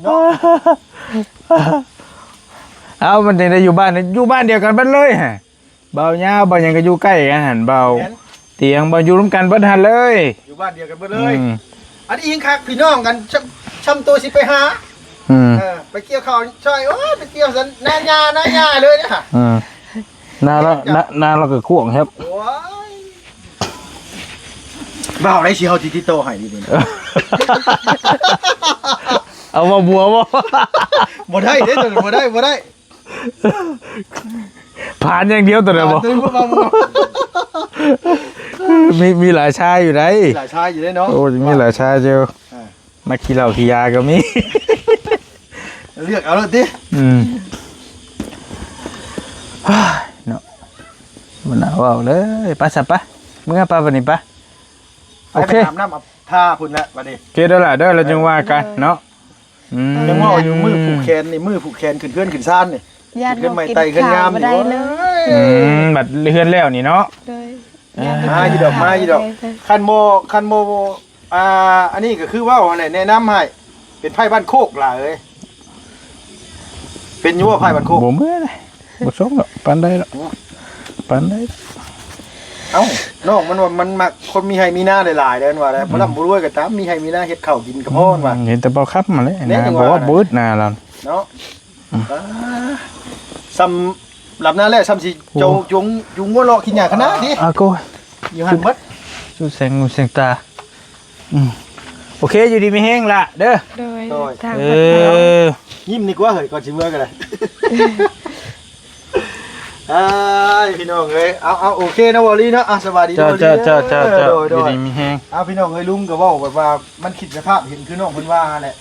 ເນາະ. ເອົາ ມັນຈັ່ງໄດ້ຢູ່ບ້ານ ຢູ່ບ້ານດຽວກັນເບິດເລີຍ ເບົາຍາວ ເບົາຫຍັງກໍຢູ່ໃກ້ກັນຫັ້ນ ເບົາ ແມ່ນ ຕຽງ ເບົາຢູ່ນຳກັນເບິດຫັ້ນເລີຍ ຢູ່ບ້ານດຽວກັນເບິດເລີຍ. ອືມ ອັນນີ້ຍິງຄັກ ພີ່ນ້ອງກັນ ຊ່ຳ ຊ່ຳໂຕຊິໄປຫາ ອືມ ເອີ ໄປກ່ຽວເຂົ້າຊ່ອຍ ໂອ້ຍ ໄປກ່ຽວຊັ້ນ ນາຫຍ້າ ນາຫຍ້າເລີຍເດ້. ອືມ ນາລະ ນາ ນາລະກໍກວ້າງແຮງ. ໂອ້ຍ ບ່າວໃດຊິເຮົາຊິຕິດຕໍ່ໃຫ້ນີ້ ເອົາມາບົວບໍ່? ບໍ່ໄດ້ເດ້ ຕົວນັ້ນບໍ່ໄດ້ ບໍ່ໄດ້. ຜ່ານຢ່າງດຽວຕົວນັ້ນບໍ່? ມີ ມີຫຼາຍຊາຍຢູ່ໃດ໋ ຫຼາຍຊາຍຢູ່ເດ້ເນາະ. ໂອ້ ມີຫຼາຍຊາຍຢູ່ ອ່າ ນັກກິນເຫຼົ້າກິນຢາກໍມີ ເລືອກເອົາໂລດຕິ. ອືມ ເນາະ ບໍ່ໜ້າເວົ້າເລີຍ. ໄປຊະ ໄປ ເມືອປະ ບັດນີ້ ໄປ. ໂອເຄ ໄປອາບນ້ຳອາບທ່າພຸ້ນແຫຼະບັດນີ້. ໂອເຄເດີຫຼ້າເດີ ແລ້ວຈຶ່ງວ່າກັນເນາະ. ອືມ ຍັງເວົ້າຢູ່ ມື້ຜູກແຂນນີ້ ມື້ຜູກແຂນຂຶ້ນເຮືອນຂຶ້ນຊານນີ້ ຢ້ານ ຂຶ້ນເຮືອນໃໝ່ໄຕ່ເຮືອນງາມນີ້. ອືມ ບັດເຮືອນແລ້ວນີ້ເນາະ. ໂດຍ ມາຢູ່ດອກ ມາຢູ່ດອກ. ຄັນບໍ່ ຄັນບໍ່ ອ່າ ອັນນີ້ກໍຄືເວົ້າຫັ້ນແຫຼະ ແນະນຳໃຫ້ ເປັນໄພ້ບ້ານໂຄກຫຼ້າເອີຍ. ເປັນຢູ່ບໍ່ໄພ້ບ້ານໂຄກ? ບໍ່ເມື່ອຍເດ້ ບໍ່ຊົງດອກ ປານໃດດອກ ປານໃດ. ເອົ້າ ນ້ອງມັນວ່າມັນມັກຄົນມີໄຮ່ມີນາຫຼາຍໆ ເດ້ວ່າແລ້ວ ບໍ່ລ່ຳບໍ່ລວຍກໍຕາມ ມີໄຮ່ມີນາເຮັດເຂົ້າກິນກໍພໍວ່າ. ອືມ ເຫັນແຕ່ບໍ່ຄຳຫັ້ນແຫຼະ ແມ່ນຫຍັງ ນາ ບໍ່ ວ່າບໍ່ອຶດນາລາວເນາະ. ອ່າ ຊ່ຳລຳນາແລ້ວ ຊ່ຳຊິ ໂອ້ ຈູງ ຈູງງົວເລາະກິນຫຍ້າຄະນະຕິ. ອາໂກ ຢູ່ຫັ້ນເບິດ ຊູແສງຫູແສງຕາ. ອືມ ໂອເຄ ຢູ່ດີມີແຮງລະເດີ. ໂດຍ ໂດຍ ທາງ ເອີ ເພິ່ນເນາະ ຍິ້ມດີກວ່າເຮີ້ຍ ກ່ອນຊິເມືອກໍໄດ້. ອ້າຍ ພີ່ນ້ອງເອີຍ ເອົາ ເອົາ ໂອເຄເນາະ ເວົ້າລີເນາະ. ອ່າ ສະບາຍດີ ເຈົ້າ ເຈົ້າ ເຈົ້າ ເຈົ້າ ເຈົ້າ ເຈົ້າ ຢູ່ດີມີແຮງ. ອ່າ ພີ່ນ້ອງເອີຍ ລຸງກໍເວົ້າແບບວ່າ ມັນຄິດສະພາບເຫັນຄືນ້ອງເພິ່ນວ່າຫັ້ນແຫຼະ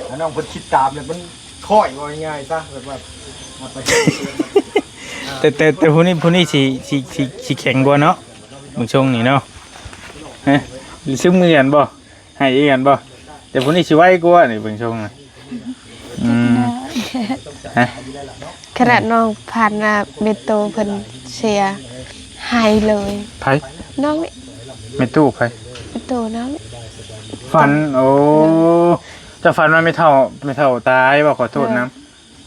ຖ້ານ້ອງເພິ່ນຄິດຕາມແລ້ວມັນຄ່ອຍ ເວົ້າງ່າຍໆຊະ ແບບວ່າ ແຕ່ ແຕ່ ແຕ່ຜູ້ນີ້ ຜູ້ນີ້ຊິ ຊິ ຊິ ຊິແຂງກວ່າເນາະ ເບິ່ງຊົງນີ້ເນາະ. ຮະ ຊຶມເໝືອນບໍ່? ໃຫ້ຄືກັນບໍ່? ແຕ່ຜູ້ນີ້ຊິໄວກວ່ານີ້ ເບິ່ງຊົງນະ. ອືມ ຮະ ຂະໜາດນ້ອງຜ່ານໜ້າເມັດໂຕເພິ່ນ ເສຍ ໄຫ້ເລີຍ. ໃຜ? ນ້ອງນີ້. ແມ່ຕູ້ໃຜ? ແມ່ຕູ້ນ້ອງນີ້. ຝັນ ໂອ້ ເຈົ້າຝັນວ່າແມ່ເຖົ້າ ແມ່ເຖົ້າຕາຍບໍ່? ຂໍໂທດນຳ.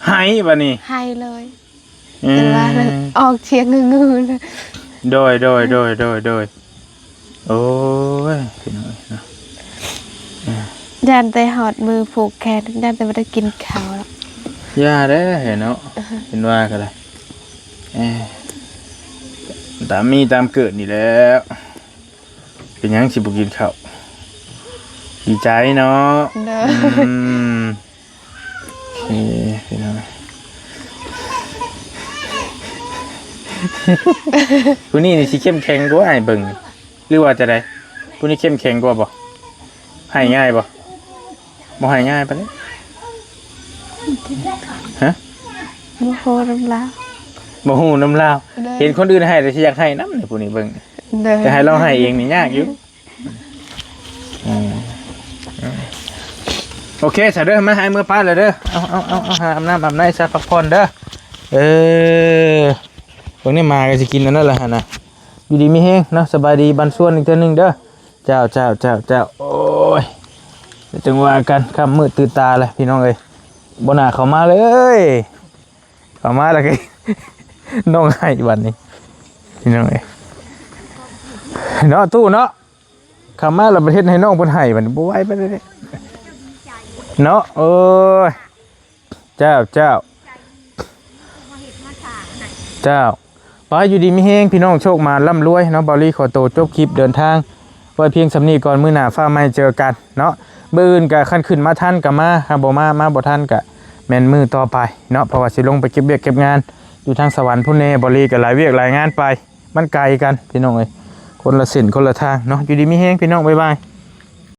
ໄຫ້ບາດນີ້ ໄຫ້ເລີຍ. ອືມ ແຕ່ວ່າມັນອອກສຽງງືໆ ໂດຍ ໂດຍ ໂດຍ ໂດຍ ໂດຍ. ໂອ້ຍ ພີ່ນ້ອງເອີຍເນາະ ຢ້ານແຕ່ຮອດມື້ຜູກແຂນ ຢ້ານແຕ່ບໍ່ໄດ້ກິນເຂົ້າແລ້ວ. ຢ່າເດີ້ເນາະ ເຫັນວ່າກໍໄດ້ ເອີ ຕາມມີຕາມເກີດນີ້ແຫຼະ. ເປັນຫຍັງຊິບໍ່ກິນເຂົ້າ? ດີໃຈເນາະ. ໂດຍ ອືມ ໂອເຄ ພີ່ນ້ອງ ຜູ້ນີ້ນີ້ຊິເຂັ້ມແຂງກວ່າອ້າຍເບິ່ງ ຫຼືວ່າຈັ່ງໃດ? ຜູ້ນີ້ເຂັ້ມແຂງກວ່າບໍ່? ໄຫ້ງ່າຍບໍ່? ບໍ່ໄຫ້ງ່າຍປານໃດ. ຮະ? ບໍ່ຮູ້ນຳລາວ ບໍ່ຮູ້ນຳລາວ. ໂດຍ ເຫັນຄົນອື່ນໄຫ້ແລ້ວຊິຢາກໄຫ້ນຳນີ້ ຜູ້ນີ້ເບິ່ງ. ໂດຍ ແຕ່ໃຫ້ລາວໄຫ້ເອງນີ້ຍາກຢູ່. ອືມ ໂອເຄຊະເດີ້ ມາ ໃຫ້ເມືອປ້າແລ້ວເດີ້. ເອົາ ເອົາ ເອົາ ເອົາ ຫາອາບນ້ຳອາບໃນຊະ ພັກຜ່ອນເດີ້. ເອີ ເບິ່ງນີ້ໝາກໍຊິກິນອັນນັ້ນລະຫັ້ນນະ. ຢູ່ດີມີແຮງເນາະ ສະບາຍດີບັນຊວນອີກເທື່ອໜຶ່ງເດີ້. ເຈົ້າ ເຈົ້າ ເຈົ້າ ເຈົ້າ ໂອ້ຍ ຈັ່ງວ່າກັນ ຄ່ຳມືດຕື່ນຕາແລ້ວ ພີ່ນ້ອງເອີຍ. ບໍ່ໜ້າເຂົ້າມາເລີຍ ເຂົ້າມາແລ້ວກໍ ນ້ອງໄຫ້ບັດນີ້ ພີ່ນ້ອງເອີຍ ເນາະ ຕູ້ເນາະ. ເຂົ້າມາແລ້ວບັດເຮັດໃຫ້ນ້ອງເພິ່ນໄຫ້ບັດນີ້ ບໍ່ໄຫວປານໃດເນາະ. ໂອ້ຍ ເຈົ້າ ເຈົ້າ ເຈົ້າ ໄປ ຢູ່ດີມີແຮງ ພີ່ນ້ອງ ໂຊກມານ ລ່ຳລວຍເນາະ. ເບົາລີຂໍໂຕຈົບຄລິບເດີນທາງໄວ້ພຽງສ່ຳນີ້ກ່ອນ ມື້ໜ້າຟ້າໃໝ່ເຈີກັນເນາະ. ມື້ອື່ນກະຄັນຂຶ້ນມາທັນກະມາ ຄັນບໍ່ມາ ມາບໍ່ທັນກະແມ່ນມື້ຕໍ່ໄປເນາະ ເພາະວ່າຊິລົງໄປເກັບວຽກເກັບງານຢູ່ທາງສະຫວັນພຸ້ນແດ່. ເບົາລີກະຫຼາຍວຽກຫຼາຍງານໄປ ມັນໄກກັນ ພີ່ນ້ອງເອີຍ ຄົນລະເສັ້ນຄົນລະທາງເນາະ. ຢູ່ດີມີແຮງ ພີ່ນ້ອງ ບາຍບາຍ.